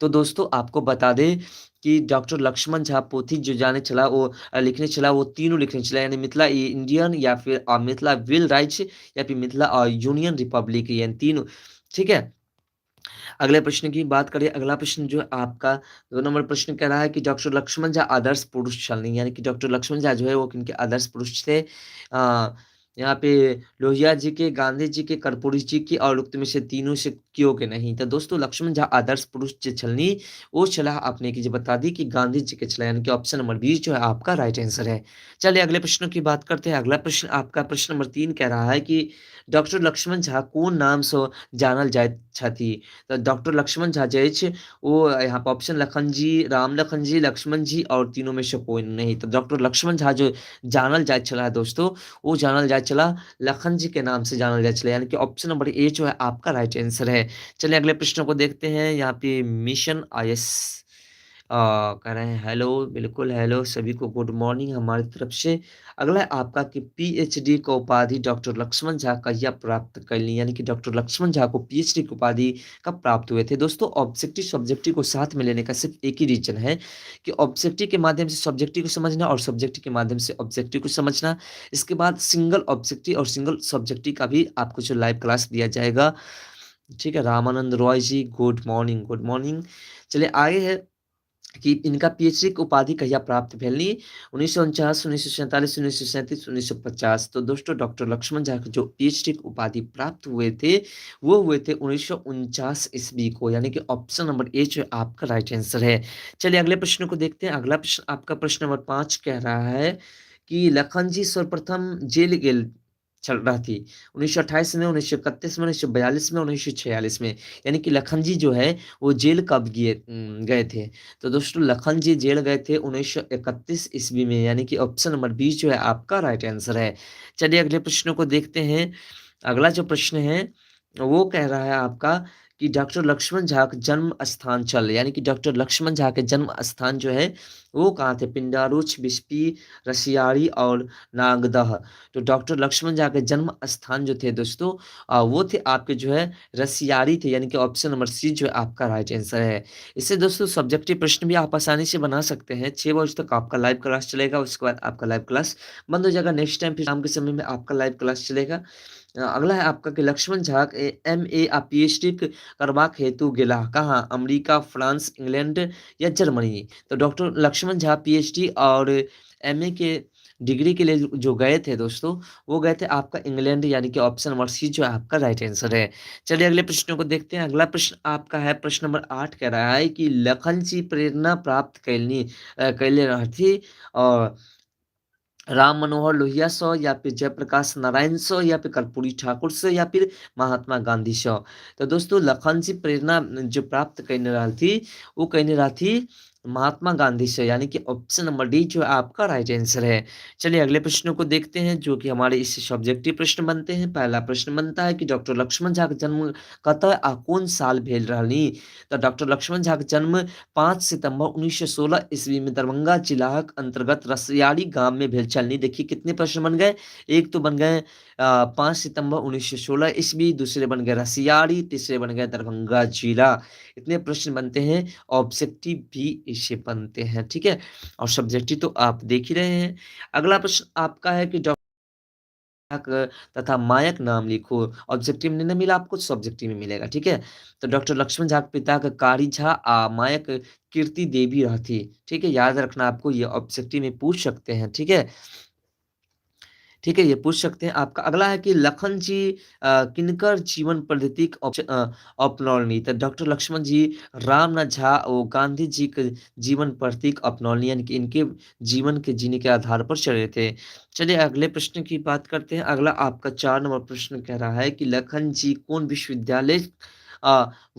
तो दोस्तों आपको बता दें कि डॉक्टर लक्ष्मण झा पोथी जो जाने चला वो लिखने चला वो तीनों लिखने चला, यानी मिथिला इंडियन या फिर मिथिला will rights या फिर मिथिला यूनियन रिपब्लिक, यानी तीनों। ठीक है, अगले प्रश्न की बात करें। अगला प्रश्न जो आपका 2 नंबर प्रश्न कह रहा है कि डॉक्टर लक्ष्मण झा आदर्श पुरुष छलनी, यानी कि डॉक्टर लक्ष्मण झा जो है वो किनके आदर्श पुरुष थे। यहाँ पे लोहिया जी के, गांधी जी के, कर्पूरी जी के और उक्त में से तीनों से क्यों के नहीं। तो दोस्तों लक्ष्मण झा आदर्श पुरुष जो छलनी वो छला आपने की जो बता दी कि गांधी जी के छला, यानी कि ऑप्शन नंबर 20 जो है आपका राइट आंसर है। चलिए अगले प्रश्न की बात करते हैं। अगला प्रश्न आपका प्रश्न नंबर 3 कह रहा है कि डॉक्टर लक्ष्मण झा कोन नाम से जानल जाइत छथि। तो डॉक्टर लक्ष्मण झा जे अछि वो यहाँ पर ऑप्शन लखन जी, राम लखन जी, लक्ष्मण जी और तीनों में से कोई नहीं। तो डॉक्टर लक्ष्मण झा जो जानल जाइत छलाह दोस्तों वो जानल जाइत छलाह लखन जी के नाम से जानल जाइत छलाह, यानी कि ऑप्शन नंबर ए जो है आपका राइट आंसर है। चलिए अगले प्रश्न को देखते हैं। यहाँ पे मिशन IS कह रहे हैं हेलो, बिल्कुल हेलो सभी को गुड मॉर्निंग हमारी तरफ से। अगला है आपका कि पीएचडी का उपाधि डॉक्टर लक्ष्मण झा कहिया प्राप्त कैलनी, यानी कि डॉक्टर लक्ष्मण झा को पीएचडी की उपाधि कब प्राप्त हुए थे। दोस्तों ऑब्जेक्टिव सब्जेक्टिव को साथ में लेने का सिर्फ एक ही रीजन है कि ऑब्जेक्टिव के माध्यम से सब्जेक्टिव को समझना और सब्जेक्टिव के माध्यम से ऑब्जेक्टिव को समझना। इसके बाद सिंगल ऑब्जेक्टिव और सिंगल सब्जेक्टिव का भी आपको जो लाइव क्लास दिया जाएगा। ठीक है, Ramanand Roy ji good morning, good morning. चलिए आगे है कि इनका पीएचडी के उपाधि कहिया प्राप्त भेलनी, 1949, 1947, 1937, 1950। तो दोस्तों डॉक्टर लक्ष्मण झा के जो पीएचडी की उपाधि प्राप्त हुए थे वो हुए थे 1949 ईस्वी को, यानी कि ऑप्शन नंबर ए जो आपका राइट आंसर है। चलिए अगले प्रश्न को देखते हैं। अगला प्रश्न आपका प्रश्न नंबर 5 कह रहा है कि लखन जी सर्वप्रथम जेल गेल चल रहा थी 1928 में, 1931 में, 1942 में, 1946 में, यानी कि लखन जी जो है वो जेल कब गए थे। तो दोस्तों लखन जी जेल गए थे 1931 ईस्वी में, यानी कि ऑप्शन नंबर 20 जो है आपका राइट आंसर है। चलिए अगले प्रश्न को देखते हैं। अगला जो प्रश्न है वो कह रहा है आपका कि डॉक्टर लक्ष्मण झा के जन्म स्थान चल, यानी कि डॉक्टर लक्ष्मण झा के जन्म स्थान जो है वो कहाँ थे, पिंडारूच, बिस्पी, रसियारी और नागदह। तो डॉक्टर लक्ष्मण झा के जन्म स्थान जो थे दोस्तों वो थे आपके जो है रसियारी थे, यानी कि ऑप्शन नंबर सी जो है आपका राइट आंसर है। इससे दोस्तों सब्जेक्टिव प्रश्न भी आप आसानी से बना सकते हैं। 6 बजे तक आपका लाइव क्लास चलेगा, उसके बाद आपका लाइव क्लास बंद हो जाएगा। नेक्स्ट टाइम फिर शाम के समय में आपका लाइव क्लास चलेगा। अगला है आपका कि लक्ष्मण झा एम ए आ पीएचडी करबाक हेतु गेलाह कहाँ, अमेरिका, फ्रांस, इंग्लैंड या जर्मनी। तो डॉक्टर लक्ष्मण झा पीएचडी और एमए के डिग्री के लिए जो गए थे दोस्तों वो गए थे आपका इंग्लैंड, यानी कि ऑप्शन नंबर सी जो है आपका राइट आंसर है। चलिए अगले प्रश्न को देखते हैं। अगला प्रश्न आपका है प्रश्न नंबर 8 कह रहा है कि लखन जी प्रेरणा प्राप्त कैले रहथि और राम मनोहर लोहिया सौ या फिर जयप्रकाश नारायण सौ या फिर कर्पूरी ठाकुर से या फिर महात्मा गांधी सौ। तो दोस्तों लखन जी प्रेरणा जो प्राप्त करने रहती वो कहने रहती महात्मा गांधी से, यानी कि ऑप्शन नंबर डी जो आपका राइट आंसर है। चलिए अगले प्रश्नों को देखते हैं जो कि हमारे इस सब्जेक्टिव प्रश्न बनते हैं। पहला प्रश्न बनता है कि डॉक्टर लक्ष्मण झा के जन्म कतऽ आ कोन साल भेल रहनी। तो डॉक्टर लक्ष्मण झा के जन्म 5 सितंबर 1916 ईस्वी में दरभंगा जिलाक अंतर्गत रसियारी गांव में भेल छलनी। देखिए कितने प्रश्न बन गए, एक तो बन गए 5 सितंबर 1916 ईस्वी, दूसरे बन गए रसियारी, तीसरे बन गए दरभंगा जिला। इतने प्रश्न बनते हैं, ऑब्जेक्टिव भी से बनते हैं, ठीक है? और सब्जेक्टिव तो आप देख ही रहे हैं। अगला प्रश्न आपका है कि तथा मायक नाम लिखो। ऑब्जेक्टिव में नहीं मिला आपको, सब्जेक्टिव में मिलेगा, ठीक है? तो डॉक्टर लक्ष्मण झा के पिता के कारी झा आ मायक कीर्ति देवी रहती, ठीक है? याद रखना आपको, ये ऑब्जेक्टिव में पूछ सकते हैं, ठीक है? ठीक है, ये पूछ सकते हैं। आपका अगला है कि लखन जी किनकर जीवन पद्धति अपनौलनी। तो डॉक्टर लक्ष्मण जी रामनाथ झा और गांधी जी के जीवन प्रतीक अपनौलनी, यानी कि इनके जीवन के जीने के आधार पर चले थे। चलिए अगले प्रश्न की बात करते हैं। अगला आपका 4 नंबर प्रश्न कह रहा है कि लखन जी कौन विश्वविद्यालय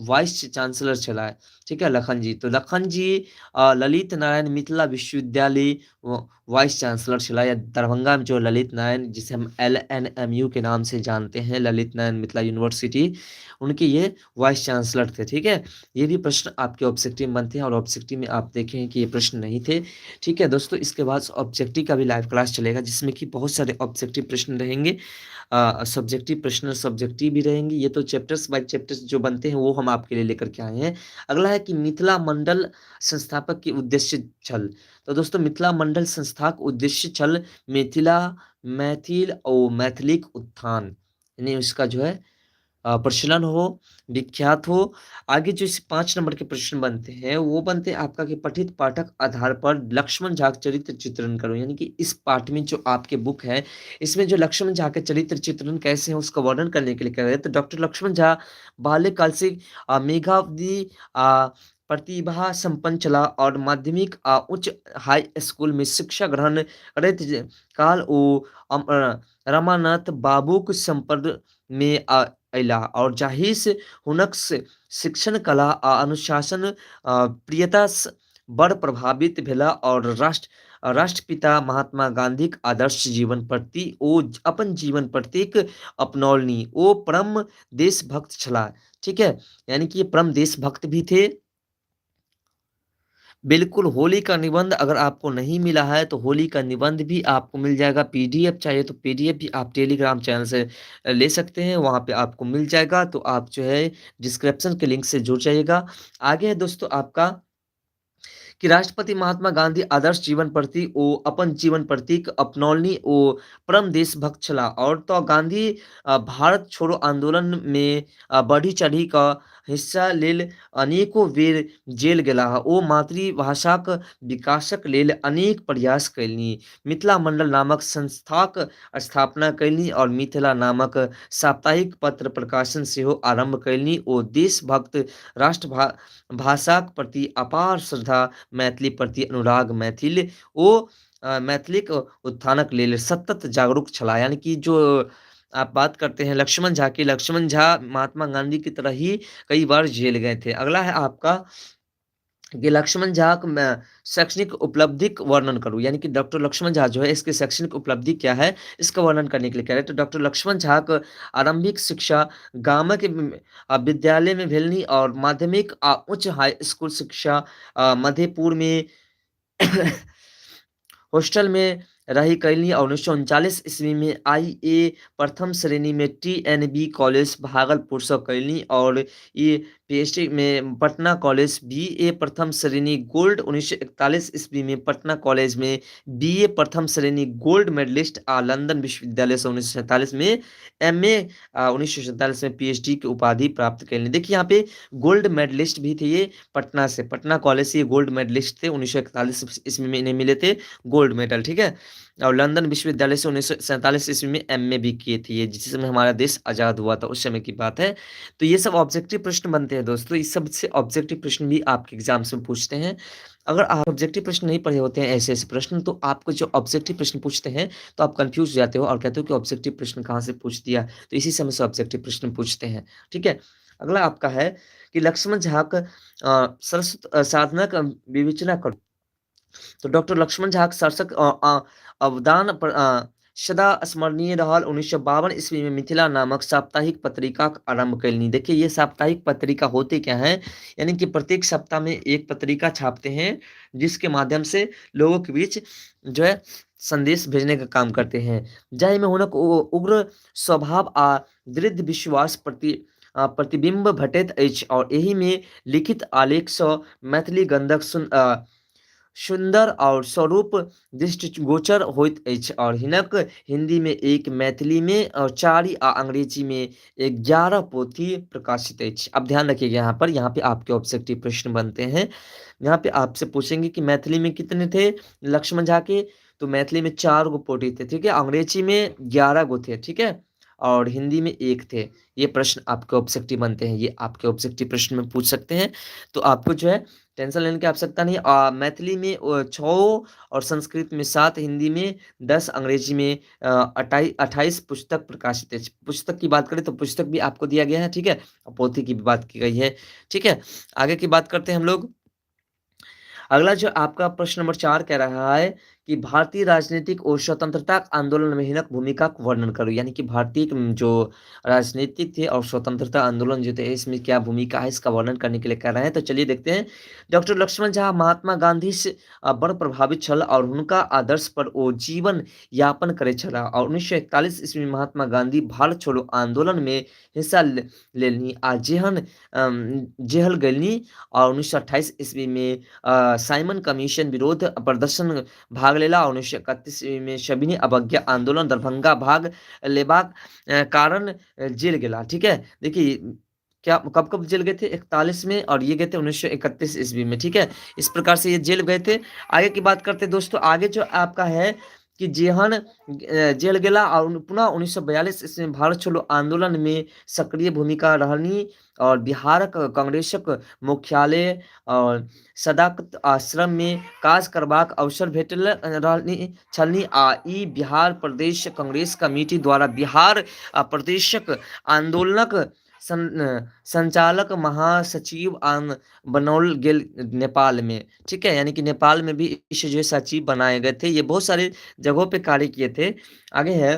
वाइस चांसलर चला है, ठीक है? लखन जी, तो लखन जी ललित नारायण मिथिला विश्वविद्यालय वाइस चांसलर चला, या दरभंगा में जो ललित नारायण, जिसे हम LNMU के नाम से जानते हैं, ललित नारायण मिथिला यूनिवर्सिटी, उनके ये वाइस चांसलर थे, ठीक है? ये भी प्रश्न आपके ऑब्जेक्टिव में बनते हैं और ऑब्जेक्टिव में आप देखें कि ये प्रश्न नहीं थे, ठीक है दोस्तों? इसके बाद ऑब्जेक्टिव का भी लाइव क्लास चलेगा, जिसमें कि बहुत सारे ऑब्जेक्टिव प्रश्न रहेंगे, सब्जेक्टिव प्रश्न सब्जेक्टिव भी रहेंगे। ये तो चैप्टर्स बाय चैप्टर्स जो बनते हैं वो हम आपके लिए लेकर के आए हैं। अगला है कि मिथिला मंडल संस्थापक के उद्देश्य छल। तो दोस्तों मिथिला मंडल संस्था के उद्देश्य छल मिथिला, मैथिल और मैथिलीक उत्थान, यानी उसका जो है प्रचलन हो, विख्यात हो। आगे जो इस 5 नंबर के प्रश्न बनते हैं वो बनते हैं आपका कि पठित पाठक आधार पर लक्ष्मण झा के चरित्र चित्रण करो, यानी कि इस पाठ में जो आपके बुक है इसमें जो लक्ष्मण झा के चरित्र चित्रण कैसे हैं उसका वर्णन करने के लिए कह रहे हैं। तो डॉक्टर लक्ष्मण झा बाल्यकाल से मेधावी प्रतिभा संपन्न चला और माध्यमिक उच्च हाई स्कूल में शिक्षा ग्रहण करैत काल ओ रमानाथ बाबूक संपर्क में अयलाह और जाहि से हुनक शिक्षण कला आ अनुशासन प्रियता बड़ प्रभावित भेला और राष्ट्रपिता महात्मा गांधीक आदर्श जीवन प्रति ओ अपन जीवन प्रतीक अपनौलनि। ओ परम देशभक्त छलाह, ठीक है? यानी कि ये परम देशभक्त भी थे। बिल्कुल, होली का निबंध अगर आपको नहीं मिला है तो होली का निबंध भी आपको मिल जाएगा। पीडीएफ चाहिए तो पीडीएफ भी आप टेलीग्राम चैनल से ले सकते हैं, वहाँ पे आपको मिल जाएगा। तो आप जो है डिस्क्रिप्शन के लिंक से जुड़ जाइएगा। आगे है दोस्तों आपका कि राष्ट्रपति महात्मा गांधी आदर्श जीवन प्रति ओ अपन जीवन प्रतीक अपनौलनी ओ परम देशभक्त छलाह और तो गांधी भारत छोड़ो आंदोलन में बढ़ी चढ़ी का हिस्सा लेल अनेको बेर जेल गेलाह। ओ मातृभाषाक विकासक लेल अनेक प्रयास कयलनि। मिथिला मंडल नामक संस्थाक स्थापना कयलनि और मिथिला नामक साप्ताहिक पत्र प्रकाशन सेहो आरंभ कयलनि। ओ देशभक्त, राष्ट्र भाषाक प्रति अपार श्रद्धा, मैथिली प्रति अनुराग, मैथिल ओ मैथिलीक उत्थानक लेल सतत जागरूक छलाह। यानी कि जो आप बात करते हैं लक्ष्मण झा की, लक्ष्मण झा महात्मा गांधी की तरह ही कई बार जेल गए थे। अगला है आपका कि लक्ष्मण झा के शैक्षणिक उपलब्धिक वर्णन करूँ, यानी कि डॉक्टर लक्ष्मण झा जो है इसकी शैक्षणिक उपलब्धि क्या है इसका वर्णन करने के लिए कह रहे हैं। तो डॉक्टर लक्ष्मण झा के आरंभिक शिक्षा गामक विद्यालय में भेलनी और माध्यमिक आ उच्च हाई स्कूल शिक्षा मधेपुर में हॉस्टल में रही कैलनी और 1939 ईस्वी में IA प्रथम श्रेणी में TNB college Bhagalpur से कैलनी और ये PhD में पटना कॉलेज BA प्रथम श्रेणी गोल्ड 1941 ईस्वी में पटना कॉलेज में BA प्रथम श्रेणी गोल्ड मेडलिस्ट आ लंदन विश्वविद्यालय से 1947 में MA 1947 में PhD की उपाधि प्राप्त कैलनी। देखिए यहाँ पे गोल्ड मेडलिस्ट भी थे ये पटना से, पटना कॉलेज से ये गोल्ड मेडलिस्ट थे। 1941 ईस्वी में इन्हें मिले थे गोल्ड मेडल, ठीक है। और लंदन विश्वविद्यालय से 1947 ईस्वी में MA भी किए थे ये, जिस समय हमारा देश आज़ाद हुआ था उस समय की बात है। तो ये सब ऑब्जेक्टिव प्रश्न बनते हैं दोस्तों, इस सब से ऑब्जेक्टिव प्रश्न भी आपके एग्जाम्स में पूछते हैं। अगर आप ऑब्जेक्टिव प्रश्न नहीं पढ़े होते हैं ऐसे ऐसे प्रश्न, तो आपको जो ऑब्जेक्टिव प्रश्न पूछते हैं तो आप कंफ्यूज हो जाते हो और कहते हो कि ऑब्जेक्टिव प्रश्न कहाँ से पूछ दिया। तो इसी समय से ऑब्जेक्टिव प्रश्न पूछते हैं, ठीक है। अगला आपका है कि लक्ष्मण झा का सरस्वत साधना का विवेचना करो। तो डॉक्टर लक्ष्मण झा के शीर्षक अवदान पर सदा स्मरणीय रहल। 1952 ईस्वी में मिथिला नामक साप्ताहिक पत्रिका आरंभ कैलनी। देखिए ये साप्ताहिक पत्रिका होते क्या है, यानी कि प्रत्येक सप्ताह में एक पत्रिका छापते हैं जिसके माध्यम से लोगों के बीच जो है संदेश भेजने का काम करते हैं। जाहि में हुनक उग्र स्वभाव आ दृढ़ विश्वास प्रति प्रतिबिंब भेटैत अछि और एहि में लिखित आलेख सँ मैथिली गंधक सुन्दर और स्वरूप दृष्टिगोचर होइत अछि और हिनक हिंदी में एक, मैथिली में और 4 आ अंग्रेजी में 11 पोथी प्रकाशित अछि। अब ध्यान रखिएगा यहाँ पे आपके ऑब्जेक्टिव प्रश्न बनते हैं। यहाँ पे आपसे पूछेंगे कि मैथिली में कितने थे लक्ष्मण झा के, तो मैथिली में 4 गो पोथी थे, ठीक है, अंग्रेजी में 11 गो थे, ठीक है, और हिंदी में 1 थे। ये प्रश्न आपके ऑब्जेक्टिव बनते हैं, ये आपके ऑब्जेक्टिव प्रश्न में पूछ सकते हैं, तो आपको जो है टेंशन लेने की आवश्यकता नहीं। मैथिली में 6 और संस्कृत में 7, हिंदी में 10, अंग्रेजी में 28 पुस्तक प्रकाशित है। पुस्तक की बात करें तो पुस्तक भी आपको दिया गया है, ठीक है, और पोथी की भी बात की गई है, ठीक है। आगे की बात करते हैं हम लोग। अगला जो आपका प्रश्न नंबर 4 कह रहा है कि भारतीय राजनीतिक और स्वतंत्रता आंदोलन में हिनक भूमिका का वर्णन करो, यानी कि भारतीय जो राजनीतिक थे और स्वतंत्रता आंदोलन जो थे इसमें क्या भूमिका है, इसका वर्णन करने के लिए कह रहे हैं। तो चलिए देखते हैं। डॉक्टर लक्ष्मण झा महात्मा गांधी से बड़ प्रभावित छल और उनका आदर्श पर वो जीवन यापन करे छला और 1941 ईस्वी में महात्मा गांधी भारत छोड़ो आंदोलन में हिस्सा लेलनी आ जेहल गेलनी और 1928 ईस्वी में साइमन कमीशन विरोध प्रदर्शन भाग लेला। 1931 ईस्वी में सविनय अवज्ञा आंदोलन दरभंगा भाग लेबाक कारण जेल गेला, ठीक है। देखिए क्या कब कब जेल गए थे, 41 में, और ये गए थे 1931 ईस्वी में, ठीक है। इस प्रकार से ये जेल गए थे। आगे की बात करते हैं दोस्तों, आगे जो आपका है कि जेहन जेल गेला और पुनः 1942 ईस्वी में भारत छोड़ो आंदोलन में सक्रिय भूमिका रहनी और बिहार कांग्रेसक मुख्यालय और सदाकत आश्रम में काज करबाक अवसर भेटल रहनी छलनी आ ई बिहार प्रदेश कांग्रेस कमिटी द्वारा बिहार प्रदेशक आंदोलनक संचालक महासचिव बनौल गेल नेपाल में, ठीक है, यानी कि नेपाल में भी इसे जो है सचिव बनाए गए थे। ये बहुत सारे जगहों पे कार्य किए थे। आगे है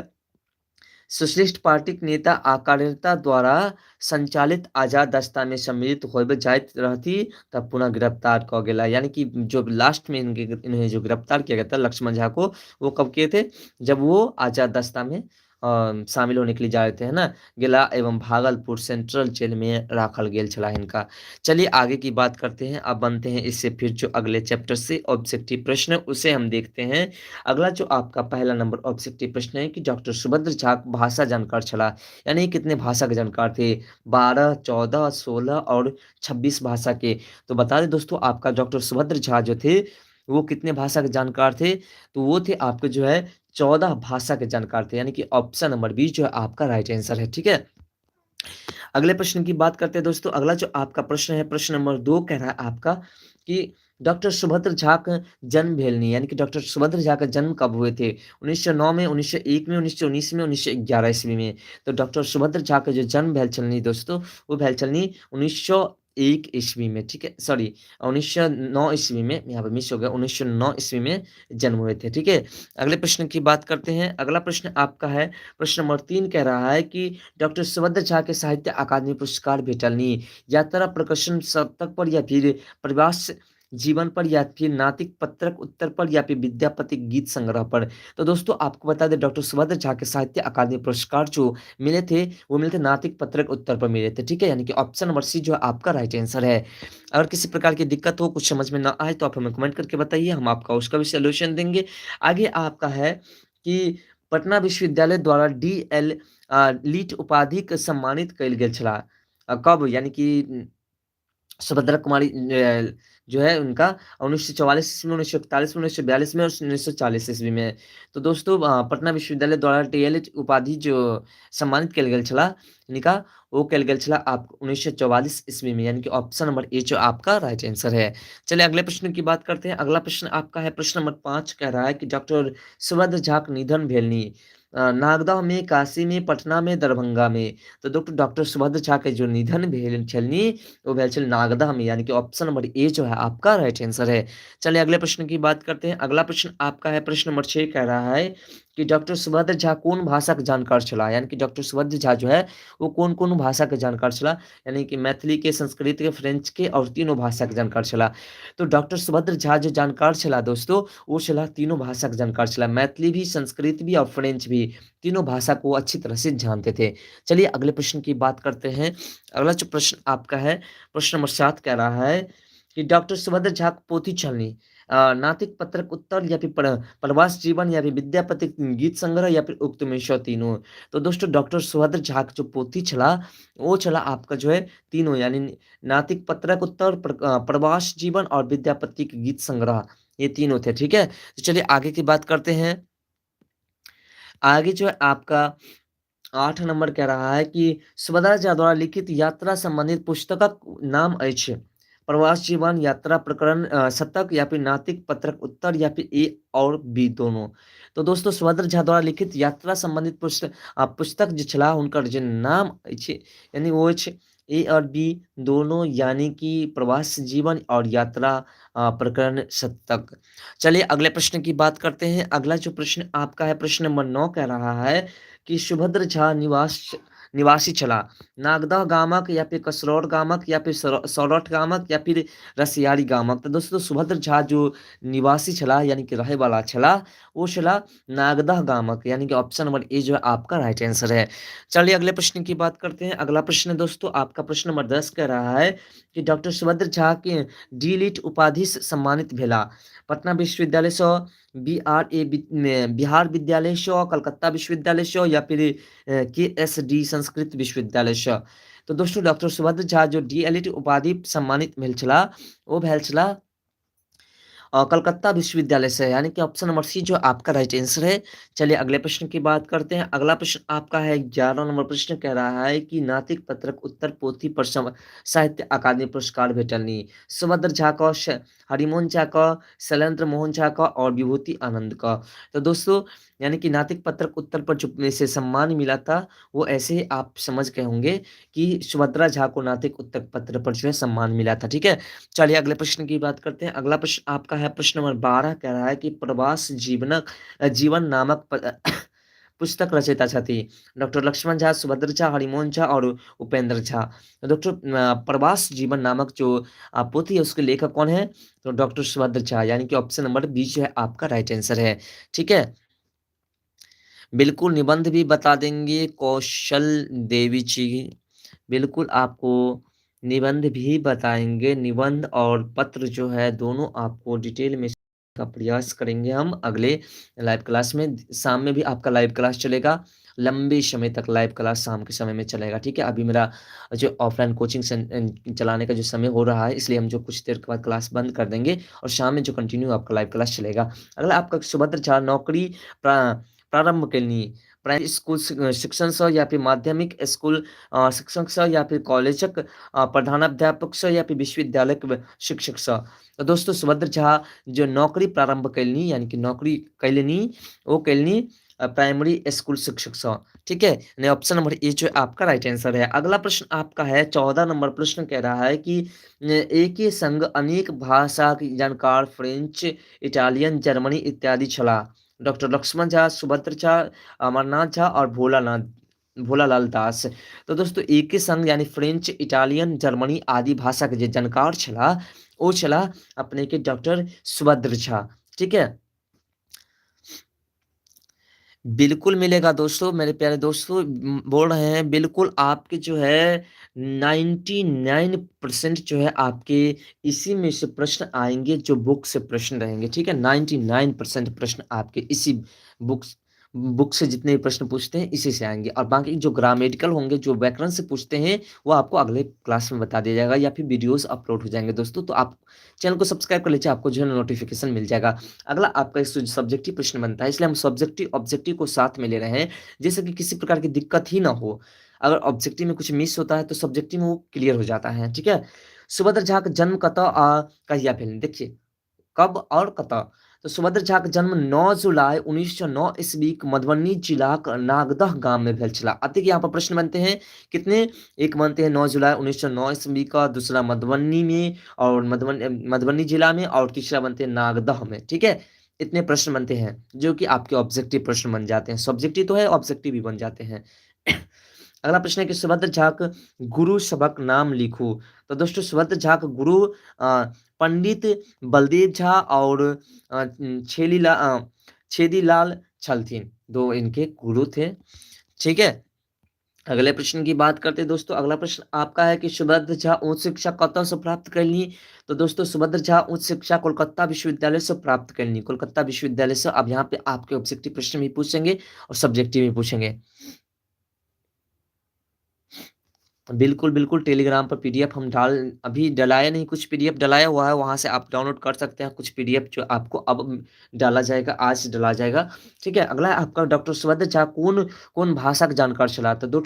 सोशलिस्ट पार्टी के नेता आ कार्यकर्ता द्वारा संचालित आजाद दस्ता में सम्मिलित होबे जाइत रहती तब पुनः गिरफ्तार क गेला, यानी कि जो लास्ट में इन्हें जो गिरफ्तार किया गया था लक्ष्मण झा को, वो कब किए थे, जब वो आजाद दस्ता में शामिल होने के लिए जा रहे थे, है ना, गेला एवं भागलपुर सेंट्रल जेल में राखल गेल छला हिनका। चलिए आगे की बात करते हैं। अब बनते हैं इससे फिर जो अगले चैप्टर से ऑब्जेक्टिव प्रश्न उसे हम देखते हैं। अगला जो आपका पहला नंबर ऑब्जेक्टिव प्रश्न है कि डॉक्टर सुभद्र झा भाषा जानकार छला, यानी कितने भाषा के जानकार थे, 12, 14, 16 और 26 भाषा के। तो बता दें दोस्तों आपका डॉक्टर सुभद्र झा जो थे वो कितने भाषा के जानकार थे, तो वो थे आपके जो है 14 भाषा के जानकार थे, यानी कि ऑप्शन नंबर बी जो है आपका राइट आंसर है, ठीक है। अगले प्रश्न की बात करते हैं दोस्तों। अगला जो आपका प्रश्न है प्रश्न नंबर 2 कह रहा है आपका कि डॉक्टर सुभद्र झा का जन्म भेलनी, यानी कि डॉक्टर सुभद्र झा का जन्म कब हुए थे, 1909 में, 1901 में, 1919 में, 1911 ईस्वी में। तो डॉक्टर सुभद्र झा का जो जन्म भेल छलनी दोस्तों वो भेल छलनी 1901 ईस्वी में, ठीक है, सॉरी 1909 ईस्वी में, यहाँ पे मिस हो गया, 1909 ईस्वी में जन्म हुए थे, ठीक है। अगले प्रश्न की बात करते हैं। अगला प्रश्न आपका है प्रश्न नंबर 3 कह रहा है कि डॉक्टर सुभद्र झा के साहित्य अकादमी पुरस्कार भेटलनी यात्रा प्रकाशन शतक पर या फिर प्रवास जीवन पर या फिर नातिक पत्रक उत्तर पर या फिर विद्यापति गीत संग्रह पर। तो दोस्तों आपको बता दें डॉक्टर सुभद्र झा के साहित्य अकादमी पुरस्कार जो मिले थे वो मिले थे नातिक पत्रक उत्तर पर मिले थे, ठीक है, यानी कि ऑप्शन नंबर सी जो आपका राइट आंसर है। अगर किसी प्रकार की दिक्कत हो, कुछ समझ में ना आए तो आप हमें कमेंट करके बताइए, हम आपका उसका भी सोल्यूशन देंगे। आगे आपका है कि पटना विश्वविद्यालय द्वारा डी एल लीट उपाधि के सम्मानित कयल गेल छला कब, यानी कि सुभद्रा कुमारी जो है उनका 1944 ईस्वी में, 1941 में, 1942 में और 1940 ईस्वी में। तो दोस्तों पटना विश्वविद्यालय द्वारा डी एल उपाधि जो सम्मानित कयल गेल छला इनका वो कयल गेल छला आप 1944 ईस्वी में, यानी कि ऑप्शन नंबर ए जो आपका राइट आंसर है। चलिए अगले प्रश्न की बात करते हैं। अगला प्रश्न आपका है प्रश्न नंबर 5 कह रहा है कि डॉक्टर सुभद्र झा के निधन भेलनी नागदह में, काशी में, पटना में, दरभंगा में। तो डॉक्टर सुभद्र झा के जो निधन भेल छलनी वो भेल छल नागदह में, यानी कि ऑप्शन नंबर ए जो है आपका राइट आंसर है। चलिए अगले प्रश्न की बात करते हैं। अगला प्रश्न आपका है प्रश्न नंबर 6 कह रहा है कि कि डॉक्टर सुभद्र झा कोन भाषाके जानकार छलाह, यानी कि डॉक्टर सुभद्र झा जो है वो कोन कोन भाषाके जानकार छलाह, यानी कि मैथिली के, संस्कृत के, फ्रेंच के और तीनों भाषाके जानकार छलाह। तो डॉक्टर सुभद्र झा जो जानकार छलाह दोस्तों, वो छलाह तीनों भाषाके जानकार छलाह, मैथिली भी, संस्कृत भी और फ्रेंच भी, तीनों भाषा को अच्छी तरह से जानते थे। चलिए अगले प्रश्न की बात करते हैं। अगला जो प्रश्न आपका है, प्रश्न नंबर 7 कह रहा है कि डॉक्टर सुभद्र झा के पोथी छलनि नातिक पत्रक उत्तर या फिर प्रवास जीवन या फिर विद्यापति गीत संग्रह या फिर उक्त में से तीनों। तो दोस्तों डॉक्टर सुभद्र झा के जो पोथी छला वो छला आपका जो है तीनों, यानी नातिक पत्रक उत्तर, प्रवास जीवन और विद्यापति के गीत संग्रह, ये तीनों थे। ठीक है, तो चलिए आगे की बात करते हैं। आगे जो है आपका 8 नंबर कह रहा है कि सुभद्रा झा द्वारा लिखित यात्रा संबंधित पुस्तकक नाम अछि प्रवास जीवन, यात्रा प्रकरण शतक या फिर नातिक पत्रक उत्तर या फिर ए और बी दोनों। तो दोस्तों सुभद्र झा द्वारा लिखित यात्रा संबंधित पुस्तक जो छला हुनकर जे नाम अछि यानी वो अछि ए और बी दोनों, यानी कि प्रवास जीवन और यात्रा प्रकरण शतक। चलिए अगले प्रश्न की बात करते हैं। अगला जो प्रश्न आपका है प्रश्न नंबर 9 कह रहा है कि सुभद्र झा निवासी छला नागदह गामक या फिर कसरौर गामक या फिर सौरठ गामक या फिर रसियारी गामक। तो दोस्तों सुभद्र झा जो निवासी छला यानी कि रहे वाला छला वो छला नागदह गामक, यानी कि ऑप्शन नंबर ए जो है आपका राइट आंसर है। चलिए अगले प्रश्न की बात करते हैं। अगला प्रश्न दोस्तों आपका प्रश्न नंबर 10 कह रहा है कि डॉक्टर सुभद्र झा के डी लिट उपाधि से सम्मानित भेला पटना विश्वविद्यालय से, बी आर ए बिहार विद्यालय से, कलकत्ता विश्वविद्यालय से या फिर के एस डी संस्कृत विश्वविद्यालय से। तो दोस्तों डॉक्टर सुभद्र झा जो डी एल टी उपाधि सम्मानित भेल छला वो भेल छला कलकत्ता विश्वविद्यालय से, यानी कि ऑप्शन नंबर सी जो आपका राइट आंसर है। चलिए अगले प्रश्न की बात करते हैं। अगला प्रश्न आपका है 11 नंबर प्रश्न कह रहा है कि नातिक पत्रक उत्तर पोथी पर साहित्य अकादमी पुरस्कार भेटलनि सुभद्र झा का, हरिमोहन झा का, शैलेंद्र मोहन झा का और विभूति आनंद का। तो दोस्तों यानी कि नातिक पत्रक उत्तर पर जो से सम्मान मिला था वो ऐसे ही आप समझ गए होंगे कि सुभद्रा झा को नातिक उत्तर पत्र पर जो है सम्मान मिला था। ठीक है, चलिए अगले प्रश्न की बात करते हैं। अगला प्रश्न आपका है प्रश्न नंबर 12 कह रहा है कि प्रवास जीवन नामक पुस्तक रचयिता छथि डॉक्टर लक्ष्मण झा, सुभद्र झा, हरिमोहन झा और उपेंद्र झा। तो डॉक्टर प्रवास जीवन नामक जो पोथी है उसके लेखक कौन है? तो डॉक्टर सुभद्र झा, यानी कि ऑप्शन नंबर बी जो है आपका राइट आंसर है। ठीक है, बिल्कुल निबंध भी बता देंगे कौशल देवी जी, बिल्कुल आपको निबंध भी बताएंगे। निबंध और पत्र जो है दोनों आपको डिटेल में का प्रयास करेंगे हम अगले लाइव क्लास में। शाम में भी आपका लाइव क्लास चलेगा, लंबे समय तक लाइव क्लास शाम के समय में चलेगा। ठीक है, अभी मेरा जो ऑफलाइन कोचिंग चलाने का जो समय हो रहा है इसलिए हम जो कुछ देर के बाद क्लास बंद कर देंगे और शाम में जो कंटिन्यू आपका लाइव क्लास चलेगा। अगला आपका सुभद्र झा नौकरी प्रारंभ केलनि प्राइमरी स्कूल शिक्षण से या फिर माध्यमिक स्कूल शिक्षक से या फिर कॉलेजक प्रधानाध्यापक से या फिर विश्वविद्यालय के शिक्षक से। तो दोस्तों सुभद्र झा जो नौकरी प्रारंभ केलनि यानी कि नौकरी कैलनि वो कैलनि प्राइमरी स्कूल शिक्षक से। ठीक है, यानी ऑप्शन नंबर ए जो आपका राइट आंसर है। अगला प्रश्न आपका है 14 नंबर प्रश्न कह रहा है कि एक ही संग अनेक भाषा के जानकार फ्रेंच, इटालियन, जर्मनी इत्यादि छला डॉक्टर लक्ष्मण झा, सुभद्र झा, अमरनाथ झा और भोलालाल दास। तो दोस्तों एक ही संग यानी फ्रेंच, इटालियन, जर्मनी आदि भाषा के जे जानकार छला ओ छला अपने के डॉक्टर सुभद्र झा। ठीक है, बिल्कुल मिलेगा दोस्तों, मेरे प्यारे दोस्तों बोल रहे हैं बिल्कुल आपके जो है 99% जो है आपके इसी में से प्रश्न आएंगे जो बुक से प्रश्न रहेंगे। ठीक है, 99% प्रश्न आपके इसी बुक से जितने भी प्रश्न पूछते हैं इसी से आएंगे और बाकी जो ग्रामेटिकल होंगे जो व्याकरण से पूछते हैं वो आपको अगले क्लास में बता दिया जाएगा या फिर वीडियोस अपलोड हो जाएंगे दोस्तों। तो आप चैनल को सब्सक्राइब कर लीजिए, आपको जो है नोटिफिकेशन मिल जाएगा। अगला आपका सब्जेक्टिव प्रश्न बनता है, इसलिए हम सब्जेक्टिव ऑब्जेक्टिव को साथ में ले रहे हैं जैसे कि किसी प्रकार की दिक्कत ही ना हो। अगर ऑब्जेक्टिव में कुछ मिस होता है तो सब्जेक्टिव में वो क्लियर हो जाता है। ठीक है, सुभद्र झा का जन्म कतऽ आ कहिया भेल? देखिए कब और कतऽ। तो सुभद्र झा के जन्म 9 जुलाई 1909 ईस्वी के मधुबनी जिला के नागदह गांव में भेल छला। अब देखिए यहाँ पर प्रश्न बनते हैं कितने, एक बनते हैं 9 जुलाई 1909 ईस्वी का, दूसरा मधुबनी में और मधुबनी जिला में और तीसरा बनते हैं नागदह में। ठीक है, इतने प्रश्न बनते हैं जो कि आपके ऑब्जेक्टिव प्रश्न बन जाते हैं। सब्जेक्टिव तो है, ऑब्जेक्टिव भी बन जाते हैं। अगला प्रश्न है कि सुभद्र झा के गुरु सबक नाम लिखू। तो दोस्तों सुभद्र झा के गुरु पंडित बलदेव झा और छेदीलाल छलथिन, दो इनके गुरु थे। ठीक है, अगले प्रश्न की बात करते हैं दोस्तों। अगला प्रश्न आपका है कि सुभद्र झा उच्च शिक्षा कतऽ से प्राप्त कैलनी। तो दोस्तों सुभद्र झा उच्च शिक्षा कोलकाता विश्वविद्यालय से प्राप्त कैलनी, कोलकाता विश्वविद्यालय से। अब यहाँ पे आपके ऑब्जेक्टिव प्रश्न भी पूछेंगे और सब्जेक्टिव भी पूछेंगे। बिल्कुल बिल्कुल, टेलीग्राम पर पीडीएफ हम डाल, अभी डलाया नहीं, कुछ पीडीएफ डलाया हुआ है, वहां से आप डाउनलोड कर सकते हैं। कुछ पीडीएफ जो आपको अब डाला जाएगा, आज डाला जाएगा। ठीक है, अगला है आपका डॉक्टर सुभद्र झा कौन कौन भाषा के जानकार छलाह। तो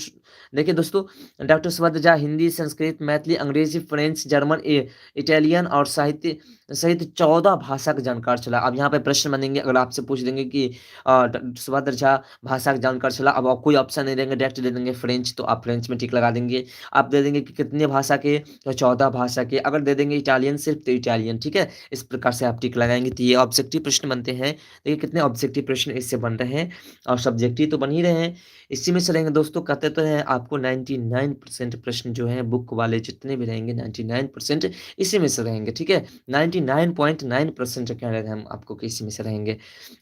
देखिए दोस्तों, डॉक्टर सुभद्र झा हिंदी, संस्कृत, मैथिली, अंग्रेजी, फ्रेंच, जर्मन, इटालियन और साहित्य सहित 14 भाषा के जानकार छलाह। अब यहाँ पे प्रश्न बनेंगे, अगर आपसे पूछ देंगे कि सुभद्र झा भाषा के जानकार छलाह, अब आप कोई ऑप्शन नहीं देंगे, डायरेक्ट दे देंगे फ्रेंच, तो आप फ्रेंच में टिक लगा देंगे। आप दे देंगे कि कितने भाषा के, तो 14 भाषा के। अगर दे देंगे इटालियन सिर्फ, तो इटालियन। ठीक है, इस प्रकार से आप टिक लगाएंगे। तो ये ऑब्जेक्टिव प्रश्न बनते हैं। देखिए कितने ऑब्जेक्टिव प्रश्न इससे बन रहे हैं और सब्जेक्टिव तो बन ही रहे हैं, इसी में से रहेंगे दोस्तों। कहते तो हैं आपको 99% प्रश्न जो हैं बुक वाले जितने भी रहेंगे 99% इसी में से रहेंगे। ठीक है, 99.9% कह रहे हैं हम आपको कि इसी में से रहेंगे।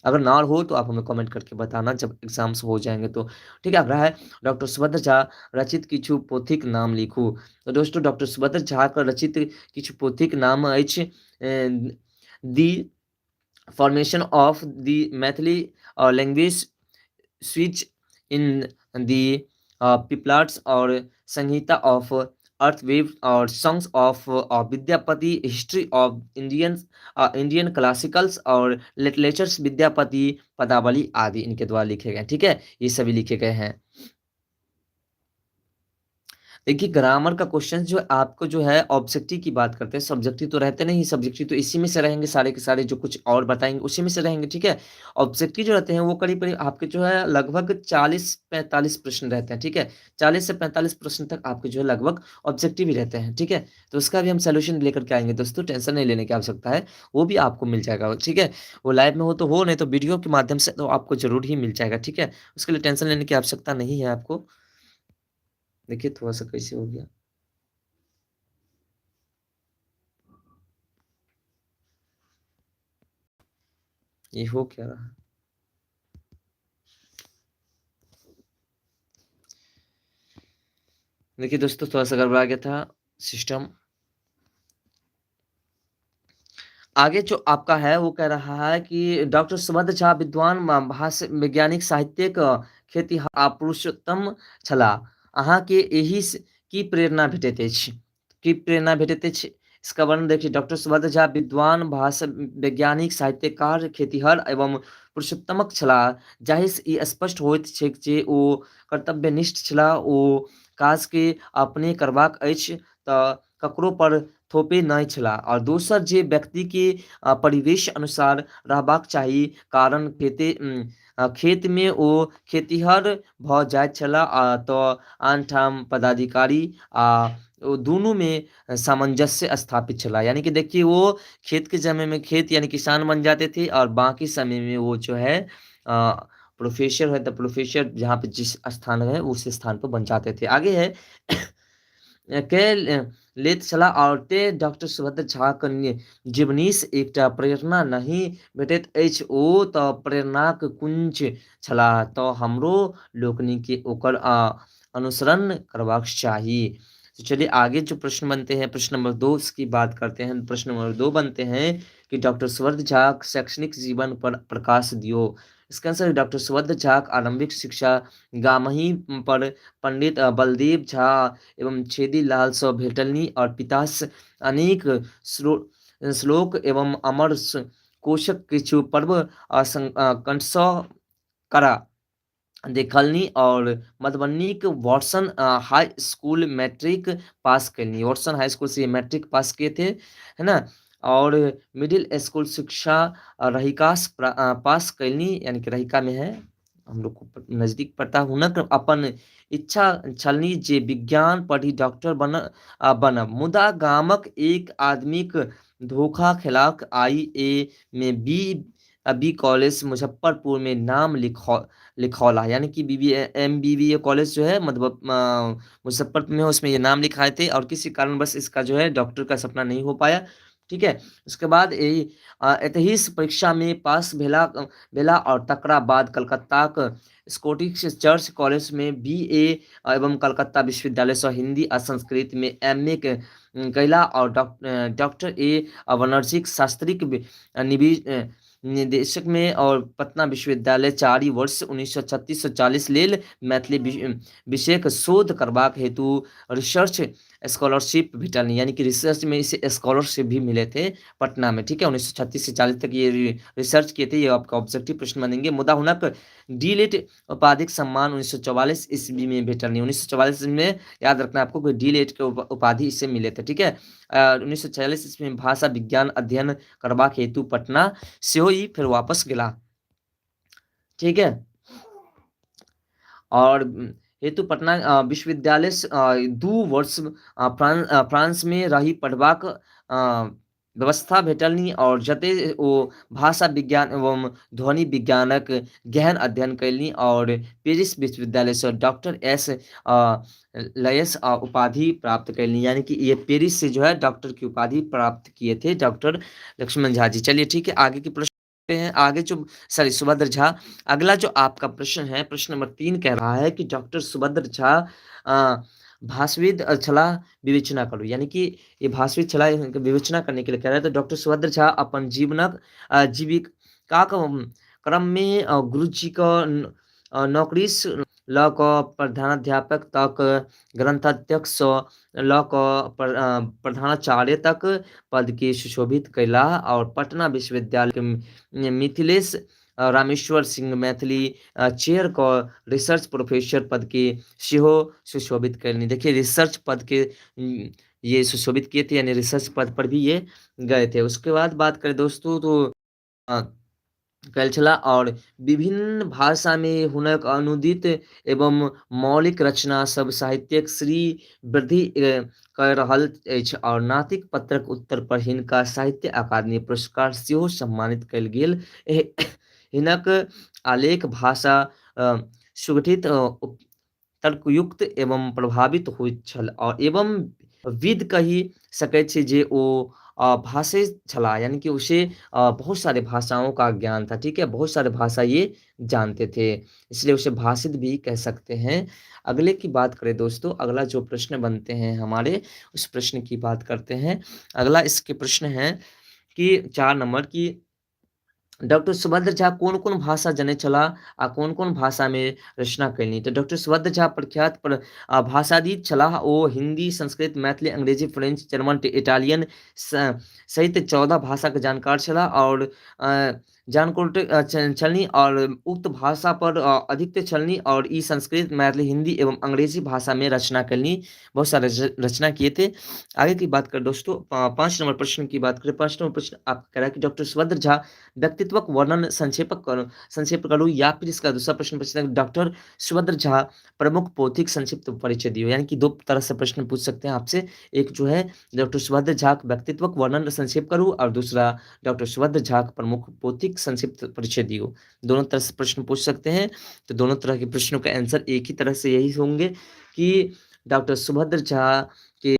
अगर ना हो तो आप हमें कमेंट करके बताना जब एग्जाम्स हो जाएंगे तो। ठीक है, अगला है डॉक्टर सुभद्र झा रचित किछु पोथीक नाम लिखू। तो दोस्तों डॉक्टर सुभद्र झा का रचित किछु पोथीक नाम अछि the formation of the Maithili language switch in the पिपलाट्स और संहिता ऑफ अर्थवेव और songs of Vidyapati, history of Indian classicals और लिटरेचर्स विद्यापति पदावली आदि इनके द्वारा लिखे गए। ठीक है, ये सभी लिखे गए हैं। देखिए ग्रामर का क्वेश्चन जो आपको जो है ऑब्जेक्टिव की बात करते हैं, सब्जेक्टिव तो रहते नहीं, सब्जेक्टिव तो इसी में से रहेंगे सारे के सारे, जो कुछ और बताएंगे उसी में से रहेंगे। ठीक है, ऑब्जेक्टिव जो रहते हैं वो करीब करीब आपके जो है लगभग 40-45 प्रश्न रहते हैं। ठीक है, 40 से 45 प्रश्न तक आपके जो है लगभग ऑब्जेक्टिव ही रहते हैं। ठीक है, तो उसका भी हम सोल्यूशन लेकर के आएंगे दोस्तों, टेंशन नहीं लेने की आवश्यकता है, वो भी आपको मिल जाएगा। ठीक है, वो लाइव में हो तो हो, नहीं तो वीडियो के माध्यम से तो आपको जरूर ही मिल जाएगा। ठीक है, उसके लिए टेंशन लेने की आवश्यकता नहीं है आपको। देखिए थोड़ा सा कैसे हो गया। ये हो क्या रहा। देखिए दोस्तों थोड़ा सा गड़बड़ा गया था सिस्टम। आगे जो आपका है वो कह रहा है कि डॉक्टर सुभद्र झा विद्वान भाषा वैज्ञानिक साहित्यिक खेती पुरुषोत्तम छलाह, अहाँके एहि की प्रेरणा भेटैत अछि, की प्रेरणा भेटैत अछि? इसका वर्णन देखिए। डॉक्टर सुभद्र झा विद्वान भाषा वैज्ञानिक साहित्यकार खेतिहर एवं पुरुषोत्तमक छलाह, जाहिसँ ई स्पष्ट होइत छैक जे ओ कर्तव्यनिष्ठ छलाह। ओ काजके अपने करबाक अछि तऽ ककरो पर थोपे नहि छलाह। और दोसर जे व्यक्तिके परिवेश अनुसार रहबाक चाही, कारण खेत में ओ खेतिहर भऽ जाइत छलाह आ तऽ आनठाम पदाधिकारी, आ ओ दुनू में सामंजस्य स्थापित छलाह। यानी कि देखिए वो खेत के समय में खेत यानी किसान बन जाते थे और बाकी समय में वो जो है प्रोफेसर है तो प्रोफेसर जहाँ पे जिस स्थान है उस स्थान पर बन जाते थे। आगे है के लेत छलाह और ते डॉक्टर सुभद्र झा के जीवनीसँ एकटा प्रेरणा नहि भेटैत अछि, ओ तऽ प्रेरणाक कुंज छलाह, तऽ हमरो लोकनिके ओकर अनुसरण करबाक चाही। तो चलिए आगे जो प्रश्न बनते हैं, प्रश्न नंबर 2 की बात करते हैं। प्रश्न नंबर 2 बनते हैं कि डॉक्टर सुभद्र झा शैक्षणिक जीवन पर प्रकाश दियो। इसका आंसर डॉक्टर सुभद्र झा आरंभिक शिक्षा गामही पर पंडित बलदेव झा एवं छेदी लाल सँ भेटलनि और पिता अनेक श्लोक एवं अमर कोशक किछु पर्व कंठसँ करा देखलनि और मधुबनीक Watson high school matric pass कैलनि। वॉटसन हाई स्कूल से मैट्रिक पास किए थे, है ना। और मिडिल स्कूल शिक्षा रहिकास पास कैलनि, यानी कि रहिका में है, हम लोग को नज़दीक पड़ता। हुनक अपन इच्छा छलनि जे विज्ञान पढ़ी डॉक्टर बनब, मुदा गामक एक आदमीक धोखा खेलाक आई ए में बी बी कॉलेज मुजफ्फरपुर में नाम लिखौला, यानी कि B B M B B A college जो है मतलब मुजफ्फरपुर में, उसमें ये नाम लिखाए थे और किसी कारणवश इसका जो है डॉक्टर का सपना नहीं हो पाया। ठीक है, उसके बाद एतहिस परीक्षा में पास भेला भेला और तकरा बाद कलकत्ताक स्कॉटिश चर्च कॉलेज में बी ए एवं कलकत्ता विश्वविद्यालय से हिंदी आ संस्कृत में एम ए कैला और डॉक्टर ए बनर्जीक शास्त्रीक निदेशक में और पटना विश्वविद्यालय 4 वर्ष 1936-40 लेल मैथिली विषयक शोध करबाक हेतु रिसर्च स्कॉलरशिप भेटल, यानी कि रिसर्च में इसे स्कॉलरशिप भी मिले थे पटना में। ठीक है, 1936 से 40 तक ये रिसर्च किए थे, ये आपका ऑब्जेक्टिव प्रश्न बनेंगे। मुदा हुनक डी लिट उपाधिक सम्मान 1944 ईस्वी में भेटल। 1944 में याद रखना आपको कि डी लिट के उपाधि इससे मिले थे। ठीक है, 1946 ईस्वी में भाषा विज्ञान अध्ययन करबाक हेतु पटना सेहो ई फिर वापस गेला। ठीक है, और हेतु पटना विश्वविद्यालय 2 वर्ष फ्रांस में रही पढ़बाक व्यवस्था भेटलनि और जते ओ भाषा विज्ञान एवं ध्वनि विज्ञानक गहन अध्ययन कयलनि और पेरिस विश्वविद्यालय से डॉक्टर एस लयस उपाधि प्राप्त कयलनि, यानी कि ये पेरिस से जो है डॉक्टर की उपाधि प्राप्त किए थे डॉक्टर लक्ष्मण झा जी। चलिए ठीक है, आगे की प्रश्न हैं, आगे जो सॉरी सुभद्र झा, अगला जो आपका प्रश्न है प्रश्न नंबर 3 कह रहा है कि डॉक्टर सुभद्र झा भाषविद छला विवेचना करू, यानी कि ये भाषविद छला विवेचना करने के लिए कह रहा है। तो डॉक्टर सुभद्र झा अपन जीवनक जीविकाक क्रम में गुरुजी का नौकरी ल कऽ प्रधानाध्यापक तक, ग्रंथाध्यक्ष ल कऽ प्रधानाचार्य तक पद के सुशोभित कयलाह और पटना विश्वविद्यालय के मिथिलेश रामेश्वर सिंह मैथिली चेयर क रिसर्च प्रोफेसर पद के सेहो सुशोभित कयलनि। देखिए रिसर्च पद के ये सुशोभित किए थे, यानी रिसर्च पद पर भी ये गए थे। उसके बाद बात करें दोस्तों तो कयल छलाह और विभिन्न भाषा में हुनक अनुदित एवं मौलिक रचना सब साहित्यक श्री वृद्धि कऽ रहल अछि और नातिक पत्रक उत्तर पर हिनका साहित्य अकादमी पुरस्कार सेहो सम्मानित कयल गेल। हिनक आलेख भाषा सुगठित तर्कयुक्त एवं प्रभावित होइत छल और एवं विद कहि सकैत छी जे ओ भाषे छलाह, यानी कि उसे बहुत सारे भाषाओं का ज्ञान था। ठीक है, बहुत सारे भाषा ये जानते थे, इसलिए उसे भाषित भी कह सकते हैं। अगले की बात करें दोस्तों, अगला जो प्रश्न बनते हैं हमारे, उस प्रश्न की बात करते हैं। अगला इसके प्रश्न है कि 4 नंबर की डॉक्टर सुभद्र झा कोन कोन भाषा जनै छलाह आ कोन कोन भाषा में रचना कयलनि। तो डॉक्टर सुभद्र झा प्रख्यात भाषाविद छलाह। ओ हिंदी, संस्कृत, मैथिली, अंग्रेजी, फ्रेंच, जर्मन, इटालियन सहित 14 भाषा के जानकार छलाह और जानकार छलनि और उक्त भाषा पर अधिक छलनि और ई संस्कृत, मैथिली, हिंदी एवं अंग्रेजी भाषा में रचना कयलनि, बहुत सारे रचना किए थे। आगे की बात करें दोस्तों, 5 नंबर प्रश्न की बात करें। 5 नंबर प्रश्न आप कह रहा है कि डॉक्टर सुभद्र झा व्यक्तित्वक वर्णन संक्षेप करू, या फिर इसका दूसरा प्रश्न पूछते हैं डॉक्टर सुभद्र झा प्रमुख पोथीक संक्षिप्त परिचय दियो, यानी कि 2 तरह से प्रश्न पूछ सकते हैं आपसे। एक जो है डॉक्टर सुभद्र झा व्यक्तित्वक वर्णन संक्षेप करू और दूसरा डॉक्टर सुभद्र झा प्रमुख पोथीक संक्षिप्त परिचय दियो। दोनों तरह से प्रश्न पूछ सकते हैं। तो दोनों तरह के प्रश्नों का आंसर एक ही तरह से यही होंगे कि डॉक्टर सुभद्र झा के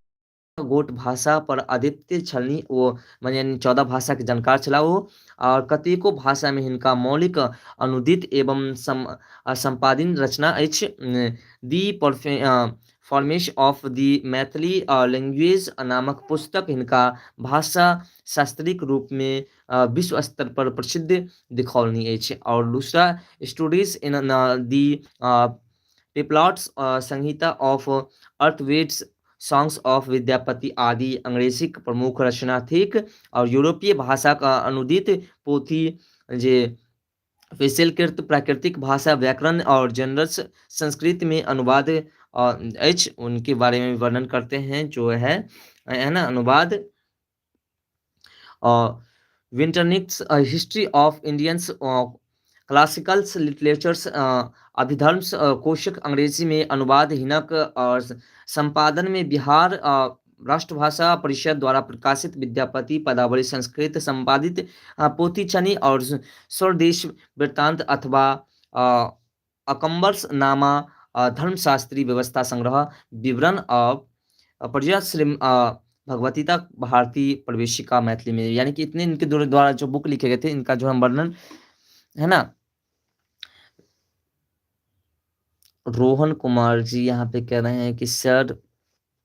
गोट भाषा पर अद्वितीय छलनि, ओ माने 14 भाषा के जानकार छलाह ओ और कतेको भाषा में हिनका मौलिक अनुदित एवं संपादित रचना अछि। The formation of the Maithili language नामक पुस्तक हिनका भाषा शास्त्रीक रूप में विश्व स्तर पर प्रसिद्ध दिखौलनि अछि। और दूसरा स्टडीज इन दी पिपलॉट्स संहिता ऑफ अर्थवेट्स सॉन्ग्स ऑफ विद्यापति आदि अंग्रेजी के प्रमुख रचना थिक। और यूरोपीय भाषा का अनुदित पोथी जे विशेषकृत प्राकृतिक भाषा व्याकरण और जनरल संस्कृत में अनुवाद अछि, उनके बारे में वर्णन करते हैं जो है ना अनुवाद। Winternitz history of Indians classical literatures Abhidharma कोशक अंग्रेजी में अनुवाद हिनक और संपादन में बिहार राष्ट्रभाषा परिषद द्वारा प्रकाशित विद्यापति पदावली संस्कृत संपादित पोथी छनि और स्वदेश वृत्तांत अथवा अकम्बर्स नामा धर्मशास्त्री व्यवस्था संग्रह विवरण प्रजाश्री भगवतीता भारती प्रवेशिका मैथिली में, यानी कि इतने इनके द्वारा जो बुक लिखे गए थे इनका जो हम वर्णन है ना। रोहन कुमार जी यहाँ पे कह रहे हैं कि सर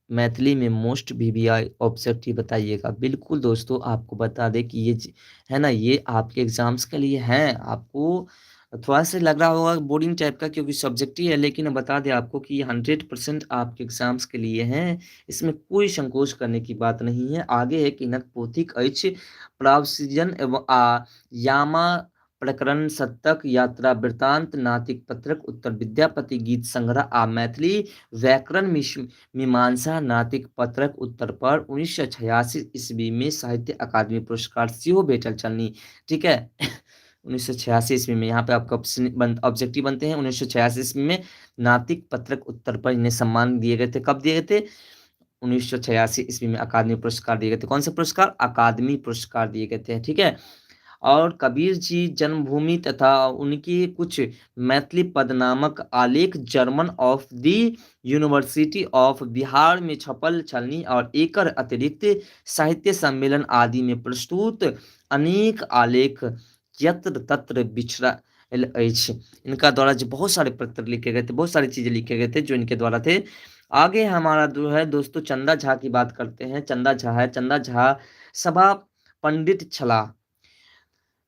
मैथिली में मोस्ट वीवीआई ऑब्जेक्टिव बताइएगा। बिल्कुल दोस्तों, आपको बता दें कि ये है ना, ये आपके एग्जाम्स के लिए हैं। आपको थोड़ा सा लग रहा होगा बोरिंग टाइप का क्योंकि सब्जेक्ट ही है, लेकिन बता दें आपको कि 100% आपके एग्जाम्स के लिए हैं, इसमें कोई संकोच करने की बात नहीं है। आगे है कि हिनक पोथीक अछि प्रावसृजन एवं आ यामा प्रकरण शतक यात्रा वृत्तांत नातिक पत्रक उत्तर विद्यापति गीत संग्रह आ मैथिली व्याकरण मीमांसा नातिक पत्रक उत्तर पर 1986 ईस्वी में साहित्य अकादमी पुरस्कार सेहो भेटल छलनि। ठीक है, 1986 ईस्वी में यहाँ पे आपका ऑब्जेक्टिव बनते हैं। 1986 ईस्वी में नातिक पत्रक उत्तर पर इन्हें सम्मान दिए गए थे। कब दिए गए थे? 1986 ईस्वी में अकादमी पुरस्कार दिए गए थे। कौन से पुरस्कार? अकादमी पुरस्कार दिए गए थे। ठीक है, और कबीर जी जन्मभूमि तथा उनकी कुछ मैथिली पद नामक आलेख German of the university of Bihar में छपल छलनी और एकर अतिरिक्त साहित्य सम्मेलन आदि में प्रस्तुत अनेक आलेख यत्र तत्र बिछड़ल अछि। इनका द्वारा जो बहुत सारे पत्र लिखे गए थे, बहुत सारी चीजें लिखे गए थे जो इनके द्वारा थे। आगे हमारा जो है दोस्तों चंदा झा की बात करते हैं। चंदा झा है, चंदा झा सभा पंडित छला।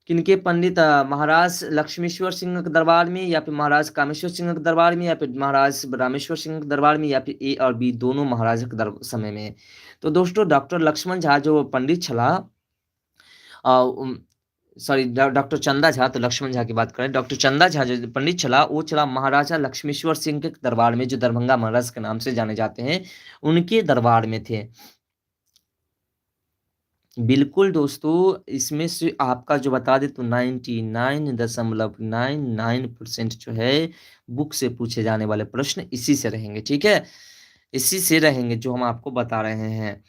किनके पंडित? महाराज लक्ष्मीश्वर सिंह के दरबार में, या फिर महाराज कामेश्वर सिंह के दरबार में, या फिर महाराज रामेश्वर सिंह के दरबार में, या फिर ए और बी दोनों महाराज के समय में। तो दोस्तों डॉक्टर लक्ष्मण झा जो पंडित छला, सॉरी डॉक्टर चंदा झा, तो लक्ष्मण झा की बात करें, डॉक्टर चंदा झा जो पंडित छला वो छला महाराजा लक्ष्मीश्वर सिंह के दरबार में, जो दरभंगा महाराज के नाम से जाने जाते हैं, उनके दरबार में थे। बिल्कुल दोस्तों, इसमें से आपका जो बता दे तो 99.99% जो है बुक से पूछे जाने वाले प्रश्न इसी से रहेंगे। ठीक है, इसी से रहेंगे जो हम आपको बता रहे हैं।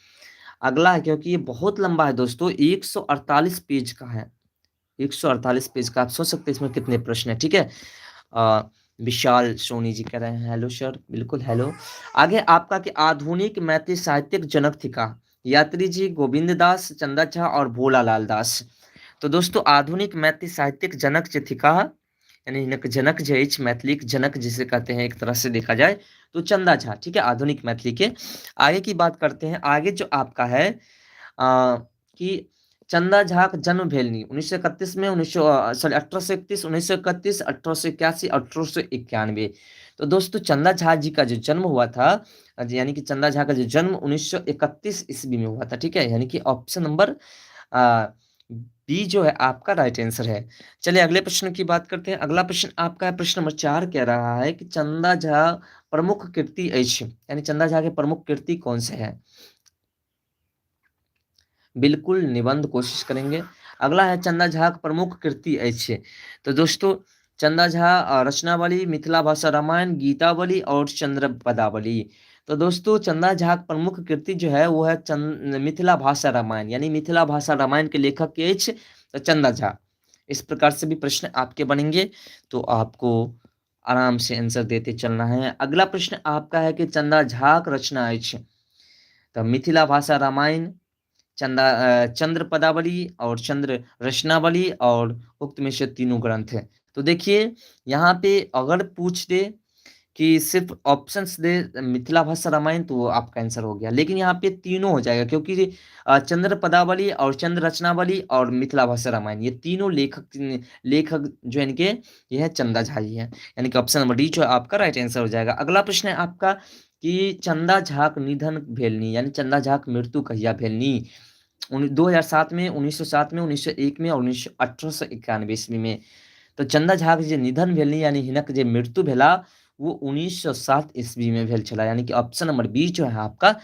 अगला है, क्योंकि ये बहुत लंबा है दोस्तों, 148 पेज का है, 148 पेज का, आप सोच सकते हैं इसमें कितने प्रश्न है। ठीक है, विशाल सोनी जी कह रहे हैं हेलो सर, बिल्कुल हेलो। आगे आपका कि आधुनिक मैथिली साहित्यिक जनक थिका यात्री जी, गोविंद दास, चंदा झा और भोला लाल दास। तो दोस्तों आधुनिक मैथिली साहित्यिक जनक जे थिका, यानी हिनक जनक जे अछि, मैथिलीक जनक जिसे कहते हैं एक तरह से देखा जाए तो चंदा झा। ठीक है, आधुनिक मैथिली के। आगे की बात करते हैं। आगे जो आपका है कि चंदा झा के जन्म भेलनि 1931 में, 1831, 1931, 1881, 1891। तो दोस्तों चंदा झा जी का जो जन्म हुआ था, यानी कि चंदा झा का जो जन्म 1931 ईस्वी में हुआ था। ठीक है, यानी कि ऑप्शन नंबर बी जो है आपका राइट आंसर है। चलिए अगले प्रश्न की बात करते हैं। अगला प्रश्न आपका है प्रश्न नंबर 4 कह रहा है कि चंदा झा प्रमुख कृति अछि, यानी चंदा झा के प्रमुख कृति कौन से है? बिल्कुल निबंध कोशिश करेंगे। अगला है चंदा झा के प्रमुख कृति अछि। तो दोस्तों चंदा झा रचनावली, मिथिला भाषा रामायण, गीतावली और चंद्र पदावली। तो दोस्तों चंदा झा के प्रमुख कृति जो है वो है मिथिला भाषा रामायण, यानी मिथिला भाषा रामायण के लेखक के अछि तो चंदा झा। इस प्रकार से भी प्रश्न आपके बनेंगे तो आपको आराम से आंसर देते चलना है। अगला प्रश्न आपका है कि चंदा झा के रचना अछि तो मिथिला भाषा रामायण, चंद्र पदावली और चंद्र रचनावली और उक्त में से तीनों ग्रंथ हैं। तो देखिए यहाँ पे अगर पूछ दे कि सिर्फ ऑप्शंस दे मिथिला भाषा रामायण तो वो आपका आंसर हो गया, लेकिन यहाँ पे तीनों हो जाएगा क्योंकि चंद्र पदावली और चंद्र रचनावली और मिथिला भाषा रामायण ये तीनों लेखक लेखक जो इनके ये है चंदा झा जी है, यानी कि ऑप्शन नंबर डी जो आपका राइट आंसर हो जाएगा। अगला प्रश्न है आपका कि चंदा झा के निधन भेलनी, यानी चंदा झा के मृत्यु कहिया भेलनी? 2007 में, 1907 में, 1901 में और 1891 ईस्वी में। तो चंदा झा के जे निधन भेलनी यानी हिनक जे मृत्यु भेला वो 1907 ईस्वी में भेल छला, यानी कि ऑप्शन नंबर बी जो है आपका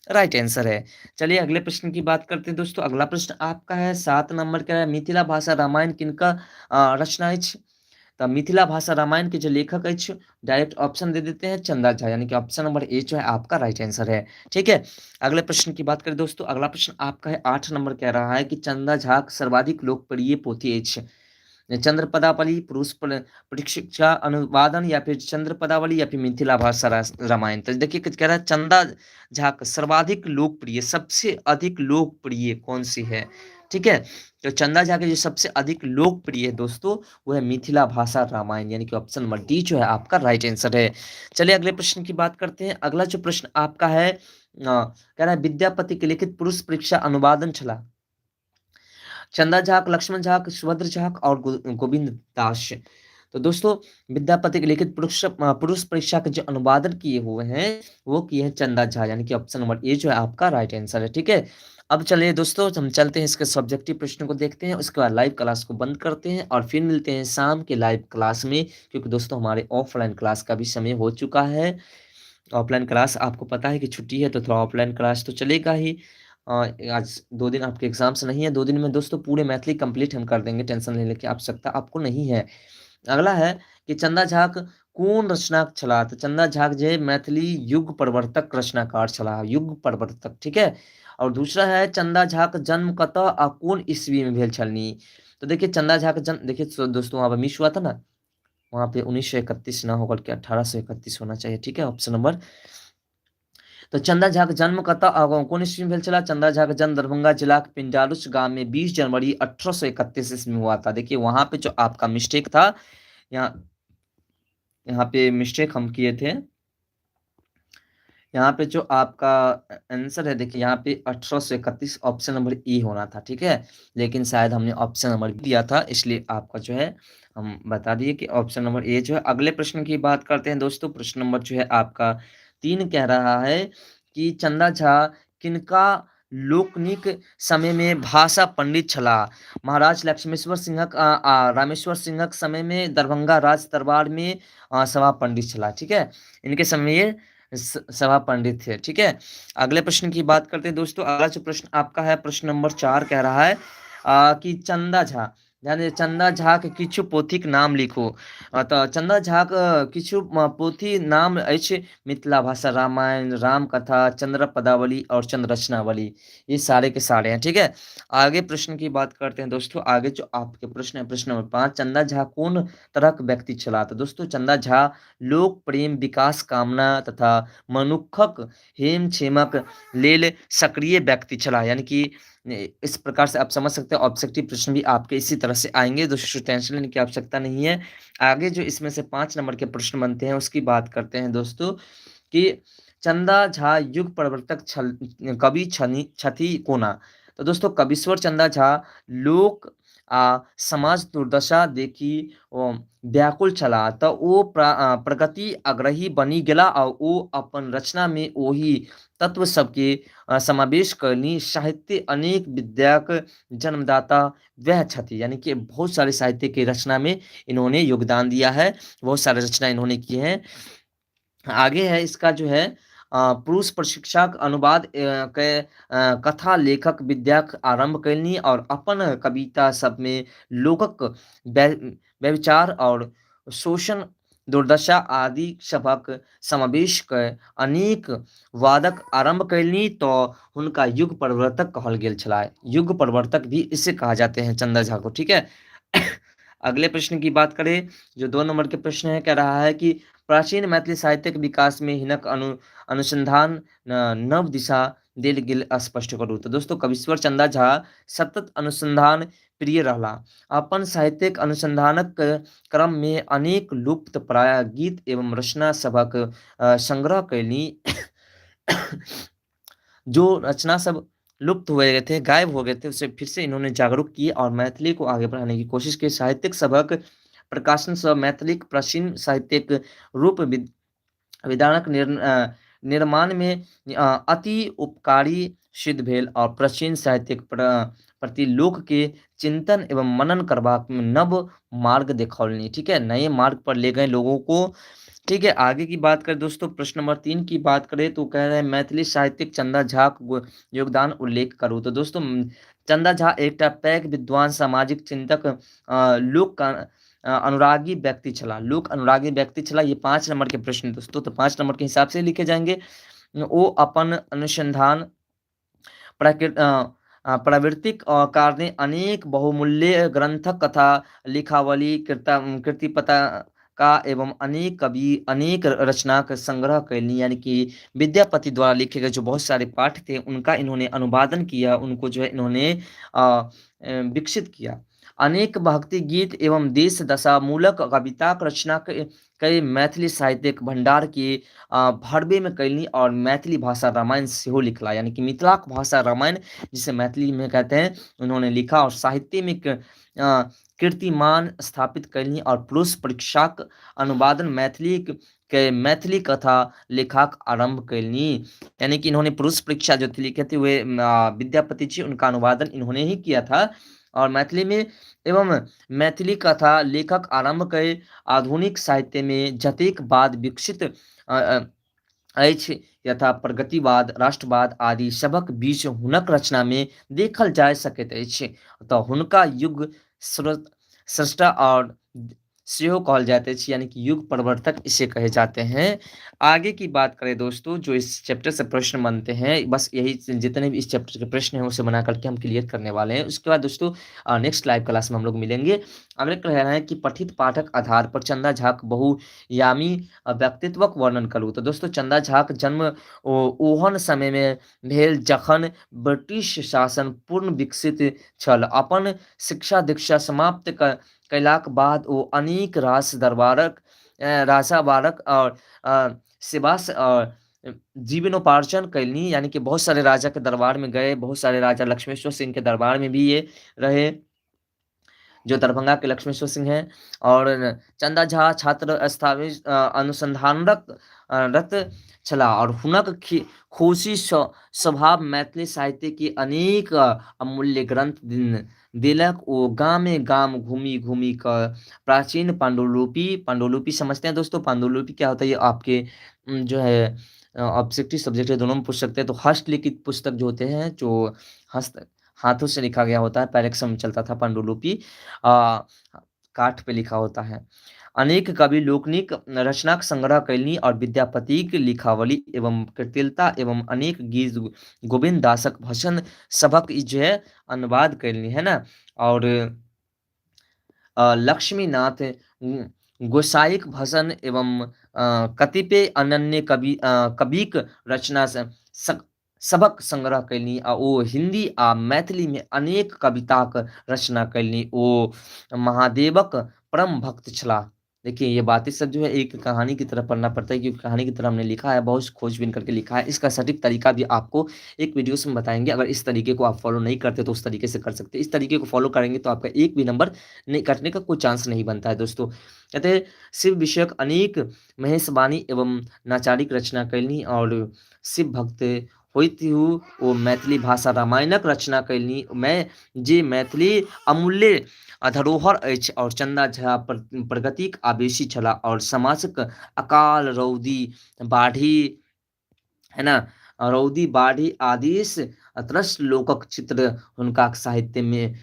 राइट आंसर है। चलिए अगले प्रश्न की बात करते हैं दोस्तों। अगला प्रश्न आपका है 7 नंबर का है, मिथिला भाषा रामायण किनका रचना अछि? तो मिथिला भाषा रामायण के जो लेखक अछि डायरेक्ट ऑप्शन दे देते हैं चंदा झा, यानी कि ऑप्शन नंबर ए जो है आपका राइट आंसर है। ठीक है, अगले प्रश्न की बात करें दोस्तों, अगला प्रश्न आपका है 8 नंबर कह रहा है कि चंदा झा सर्वाधिक लोकप्रिय पोथी अछि। चंद्रपदावली, पुरुष परीक्षा अनुवादन या फिर चंद्रपदावली या फिर मिथिला भाषा रामायण। तो देखिए कह रहा है चंदा झा का सर्वाधिक लोकप्रिय, सबसे अधिक लोकप्रिय कौन सी है। ठीक है, तो चंदा झा के जो सबसे अधिक लोकप्रिय है दोस्तों वो है मिथिला भाषा रामायण, यानी कि ऑप्शन नंबर डी जो है आपका राइट आंसर है। चलिए अगले प्रश्न की बात करते हैं। अगला जो प्रश्न आपका है कह रहा है विद्यापति के लिखित पुरुष परीक्षा अनुवादन छला चंदा झा, लक्ष्मण झा, सुभद्र झा और गोविंद दास। तो दोस्तों विद्यापति के लिखित पुरुष परीक्षा के जो अनुवादन किए हुए हैं वो किए हैं चंदा झा, यानी कि ऑप्शन नंबर ए जो है आपका राइट आंसर है। ठीक है, अब चलिए दोस्तों हम चलते हैं इसके सब्जेक्टिव प्रश्न को देखते हैं, उसके बाद लाइव क्लास को बंद करते हैं और फिर मिलते हैं शाम के लाइव क्लास में, क्योंकि दोस्तों हमारे ऑफलाइन क्लास का भी समय हो चुका है। ऑफलाइन क्लास आपको पता है कि छुट्टी है तो थोड़ा ऑफलाइन क्लास तो चलेगा ही। आज 2 दिन आपके एग्जाम्स नहीं है, 2 दिन में दोस्तों पूरे मैथिली कंप्लीट हम कर देंगे, टेंशन लेने की आवश्यकता आपको नहीं है। अगला है कि चंदा झा कोन रचना छलाह, तो चंदा झा जे मैथिली युग प्रवर्तक रचनाकार छलाह, युग प्रवर्तक। ठीक है, और दूसरा है चंदा झा के जन्म कतऽ आ कोन ईस्वी में भेल छलनी। तो देखिए चंदा झा के जन्म, देखिए दोस्तों वहाँ पर मिस हुआ था ना, वहाँ पे 1931 ना होकर के 1831 होना चाहिए। ठीक है, ऑप्शन नंबर। तो चंदा झा के जन्म कतऽ आ कोन ईस्वी में भेल छलाह, चंदा झा के जन्म दरभंगा जिला के पिंडारूच गांव में 20 जनवरी 1831 ईस्वी में हुआ था। देखिए वहां पे जो आपका मिस्टेक था, यहाँ पे मिस्टेक हम किए थे, यहाँ पे जो आपका आंसर है देखिए यहाँ पे 1831 ऑप्शन नंबर ए होना था। ठीक है, लेकिन शायद हमने ऑप्शन नंबर बी दिया था, इसलिए आपका जो है हम बता दिए कि ऑप्शन नंबर ए जो है। अगले प्रश्न की बात करते हैं दोस्तों, प्रश्न नंबर जो है आपका 3 कह रहा है कि चंदा झा किनका लोकनिक समय में भाषा पंडित छलाह। महाराज लक्ष्मेश्वर सिंहक रामेश्वर सिंहक समय में दरभंगा राज दरबार में सभा पंडित छलाह। ठीक है, इनके समय ये सभा पंडित थे। ठीक है, अगले प्रश्न की बात करते हैं दोस्तों। अगला जो प्रश्न आपका है प्रश्न नंबर 4 कह रहा है कि चंदा झा, यानी चंदा झा के किछु पोथीक नाम लिखू। तो चंदा झा के किछु पोथी नाम अछि मिथिला भाषा रामायण, रामकथा, चंद्र पदावली और चंद्र रचनावली, ये सारे के सारे हैं। ठीक है, आगे प्रश्न की बात करते हैं दोस्तों। आगे जो आपके प्रश्न है प्रश्न नंबर 5, चंदा झा कौन तरह के व्यक्ति छलाह। तो दोस्तों चंदा झा लोक प्रेम विकास कामना तथा मनुखक हेम क्षेमक लेल सक्रिय व्यक्ति छलाह, यानी कि इस प्रकार से आप समझ सकते हैं। ऑब्जेक्टिव प्रश्न भी आपके इसी तरह से आएंगे दोस्तों, टेंशन लेने की आवश्यकता नहीं है। आगे जो इसमें से 5 नंबर के प्रश्न बनते हैं उसकी बात करते हैं दोस्तों कि चंदा झा युग प्रवर्तक छल कवि छथि कोना। तो दोस्तों कविश्वर चंदा झा लोक आ समाज दुर्दशा देखी व्याकुल छलाह, तो ओ प्रगति आग्रही बनी गेला आ ओ अपन रचना में ओही तत्व सबके समावेश करनी। साहित्य अनेक विद्याक जन्मदाता वह छथि, यानी कि बहुत सारे साहित्य के रचना में इन्होंने योगदान दिया है, बहुत सारे रचना इन्होंने किए हैं। आगे है इसका जो है पुरुष प्रशिक्षाक अनुवाद के कथा लेखक विद्याक आरंभ कैलनी और अपन कविता सब में लोकक व्यभिचार और शोषण दुर्दशा आदि सभक समावेश के अनेक वादक आरंभ कैलनी, तो हुनका युग प्रवर्तक कहल गेल छलाह। युग प्रवर्तक भी इसे कहा जाते हैं चंदा झा को। ठीक है, अगले प्रश्न की बात करें जो 2 नंबर के प्रश्न है, कह रहा है कि प्राचीन मैथिली साहित्यक विकास में हिनक अनुसंधान नव दिशा देल गेल स्पष्ट करू। तो दोस्तों कविश्वर चंदा झा सतत अनुसंधान प्रिय रहला, अपन साहित्यिक अनुसंधानक क्रम में अनेक लुप्त प्राय गीत एवं रचना सभक संग्रह कैलनी। जो रचना सब लुप्त हो गए थे, गायब हो गए थे, उसे फिर से इन्होंने जागरूक किए और मैथिली को आगे बढ़ाने की कोशिश की। साहित्यिक सभक प्रकाशन सँ मैथिलीक प्राचीन साहित्यिक रूप विधानक निर्माण में अति उपकारी सिद्ध भेल और प्राचीन साहित्यिक प्रति लोक के चिंतन एवं मनन करबाक नव मार्ग देखौलनि। ठीक है, नए मार्ग पर ले गए लोगों को। ठीक है, आगे की बात करें दोस्तों प्रश्न नंबर 3 की बात करें तो कह रहे हैं मैथिली साहित्यिक चंदा झा योगदान उल्लेख करू। तो दोस्तों चंदा झा एकटा पैघ विद्वान सामाजिक चिंतक लोक अनुरागी व्यक्ति छलाह, लोक अनुरागी व्यक्ति छलाह। ये 5 नंबर के प्रश्न दोस्तों, तो 5 नंबर के हिसाब से लिखे जाएंगे। वो अपन अनुसंधान प्रवृत्तिक कारणे अनेक बहुमूल्य ग्रंथक कथा लिखावली कृतिपता का एवं अनेक कवि अनेक रचनाक संग्रह कैलनि, यानी कि विद्यापति द्वारा लिखे गए जो बहुत सारे पाठ थे उनका इन्होंने अनुवादन किया, उनको जो है इन्होंने विकसित किया। अनेक भक्ति गीत एवं देश दशा मूलक कविताक रचना कई मैथिली साहित्यिक भंडार के भरबे में कैलनि और मैथिली भाषा रामायण सेहो लिखला, यानी कि मिथिलाक भाषा रामायण जिसे मैथिली में कहते हैं उन्होंने लिखा और साहित्य में कीर्तिमान स्थापित कैलनि और पुरुष परीक्षाक अनुवादन मैथिली के मैथिली कथा लेखाक आरंभ कैलनि, यानी कि इन्होंने पुरुष परीक्षा जो थी लिखे थे वे विद्यापति जी उनका अनुवादन इन्होंने ही किया था और मैथिली में एवं मैथिली कथा लेखक आरंभ कई आधुनिक साहित्य में जतेक बाद विकसित अछि यथा प्रगतिवाद, राष्ट्रवाद आदि सबक बीच हुनक रचना में देखल जा सकैत अछि। तो हुनका युग स्रष्टा और सेहो कहल जाइत अछि, यानी कि युग प्रवर्तक इसे कहे जाते हैं। आगे की बात करें दोस्तों, जो इस चैप्टर से प्रश्न बनते हैं, बस यही जितने भी इस चैप्टर के प्रश्न हैं उसे बना करके हम क्लियर करने वाले हैं। उसके बाद दोस्तों नेक्स्ट लाइव क्लास में हम लोग मिलेंगे। अगले कह रहे हैं कि पठित पाठक आधार पर चंदा झा के बहुआयामी व्यक्तित्वक वर्णन करू। तो दोस्तों चंदा झा के जन्म ओहन समय में भेल जखन ब्रिटिश शासन पूर्ण विकसित छल। अपन शिक्षा दीक्षा समाप्त कयलाक बाद ओ अनेक रास दरबारक राजाबारक और सेवा जीवनोपार्जन कैलनी, यानी कि बहुत सारे राजा के दरबार में गए, बहुत सारे राजा लक्ष्मेश्वर सिंह के दरबार में भी ये रहे, जो दरभंगा के लक्ष्मेश्वर सिंह हैं। और चंदा झा छात्र स्थापित अनुसंधानरत रत छलाह और हुनक खुशी स्वभाव मैथिली साहित्य के अनेक अमूल्य ग्रंथ देलक। ओ गामे गाम घूमी घूमी कर प्राचीन पांडुलिपि, पांडुलिपि समझते हैं दोस्तों, पांडुलिपि क्या होता है ये आपके जो है ऑब्जेक्टिव सब्जेक्ट दोनों में पूछ सकते हैं। तो हस्तलिखित पुस्तक जो होते हैं, जो हस्त हाथों से लिखा गया होता है, पहले के समय चलता था पांडुलिपि, काठ पे लिखा होता है। अनेक कवि लोकनिक रचनाक संग्रह कैलनी और विद्यापतिक लिखावली एवं कीर्तिलता एवं अनेक गीत गोविंद दासक भजन सबक जो है अनुवाद कैलनी, है ना। और लक्ष्मीनाथ गोसाईक भजन एवं कतिपय अनन्य कविक रचना सबक संग्रह कैलनी आ ओ हिंदी आ मैथिली में अनेक कविताक रचना कैलनी। ओ महादेवक परम भक्त छलाह। देखिए ये बातें सब जो है एक कहानी की तरह पढ़ना पड़ता है, क्योंकि कहानी की तरह हमने लिखा है, बहुत खोजबीन करके लिखा है। इसका सटीक तरीका भी आपको एक वीडियो में बताएंगे। अगर इस तरीके को आप फॉलो नहीं करते तो उस तरीके से कर सकते हैं। इस तरीके को फॉलो करेंगे तो आपका एक भी नंबर नहीं कटने का कोई चांस नहीं बनता है दोस्तों। कहते हैं शिव विषयक अनेक महेशवाणी एवं नाचारिक रचना कैलनी और शिव भक्त होइत हूँ ओ मैथिली भाषा रामायणक रचना कैलनी, मैं जे मैथिली अमूल्य धरोहर अछि। और चंदा झा प्रगतिक आवेशी छलाह और समाजक अकाल रौदी बाढ़ी, है ना, रौदी बाढ़ी आदि से त्रस्त लोकक चित्र हुनका साहित्य में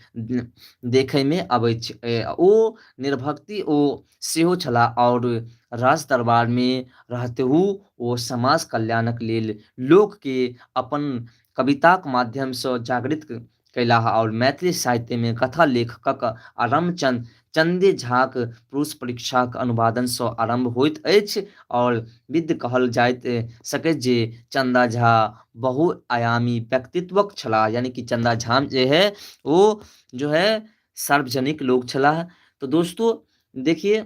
देखय में अबैत छै। ओ निर्भक्ति ओ सेहो छलाह और राज दरबार में रहते हु ओ समाज कल्याणक लेल लोक के अपन कविताक माध्यम से जागृत कयलाह और मैथिली साहित्य में कथा लेखकक आरम्भ चंदे झाक पुरुष परीक्षाक अनुवादन सँ आरम्भ होइत अछि। और विद्य कहल जाइत सकैत जे चंदा झा बहुआयामी व्यक्तित्वक छलाह, यानी कि चंदा झा जे है वो जो है सार्वजनिक लोग छलाह। तो दोस्तों देखिए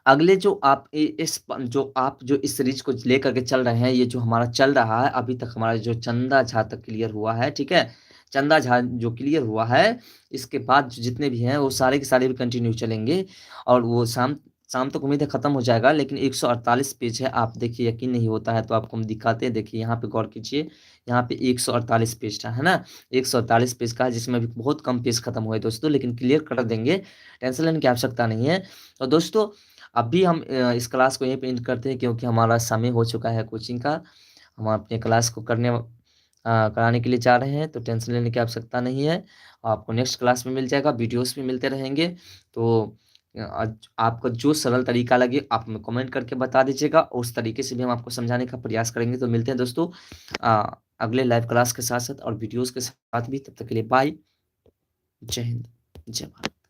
अगले जो आप इस जो आप जो इस सीरीज को लेकर के चल रहे हैं, ये जो हमारा चल रहा है अभी तक हमारा जो चंदा झा तक क्लियर हुआ है, ठीक है, चंदा झा जो क्लियर हुआ है, इसके बाद जितने भी हैं वो सारे के सारे भी कंटिन्यू चलेंगे और वो शाम तक उम्मीद है खत्म हो जाएगा। लेकिन 148 पेज है, आप देखिए यकीन नहीं होता है तो आपको हम दिखाते हैं। देखिए यहाँ पे गौर कीजिए, यहाँ पे 148 पेज था, है ना, 148 पेज का है, जिसमें अभी बहुत कम पेज खत्म हुए दोस्तों, लेकिन क्लियर कर देंगे, टेंशन लेने की आवश्यकता नहीं है। और दोस्तों अभी हम इस क्लास को यहीं पे एंड करते हैं, क्योंकि हमारा समय हो चुका है कोचिंग का। हम अपने क्लास को कराने के लिए जा रहे हैं, तो टेंशन लेने की आवश्यकता नहीं है। आपको नेक्स्ट क्लास में मिल जाएगा, वीडियोस भी मिलते रहेंगे। तो आपको जो सरल तरीका लगे आप हमें कमेंट करके बता दीजिएगा, उस तरीके से भी हम आपको समझाने का प्रयास करेंगे। तो मिलते हैं दोस्तों अगले लाइव क्लास के साथ-साथ और वीडियोज़ के साथ भी। तब तक के लिए बाय। जय हिंद, जय भारत।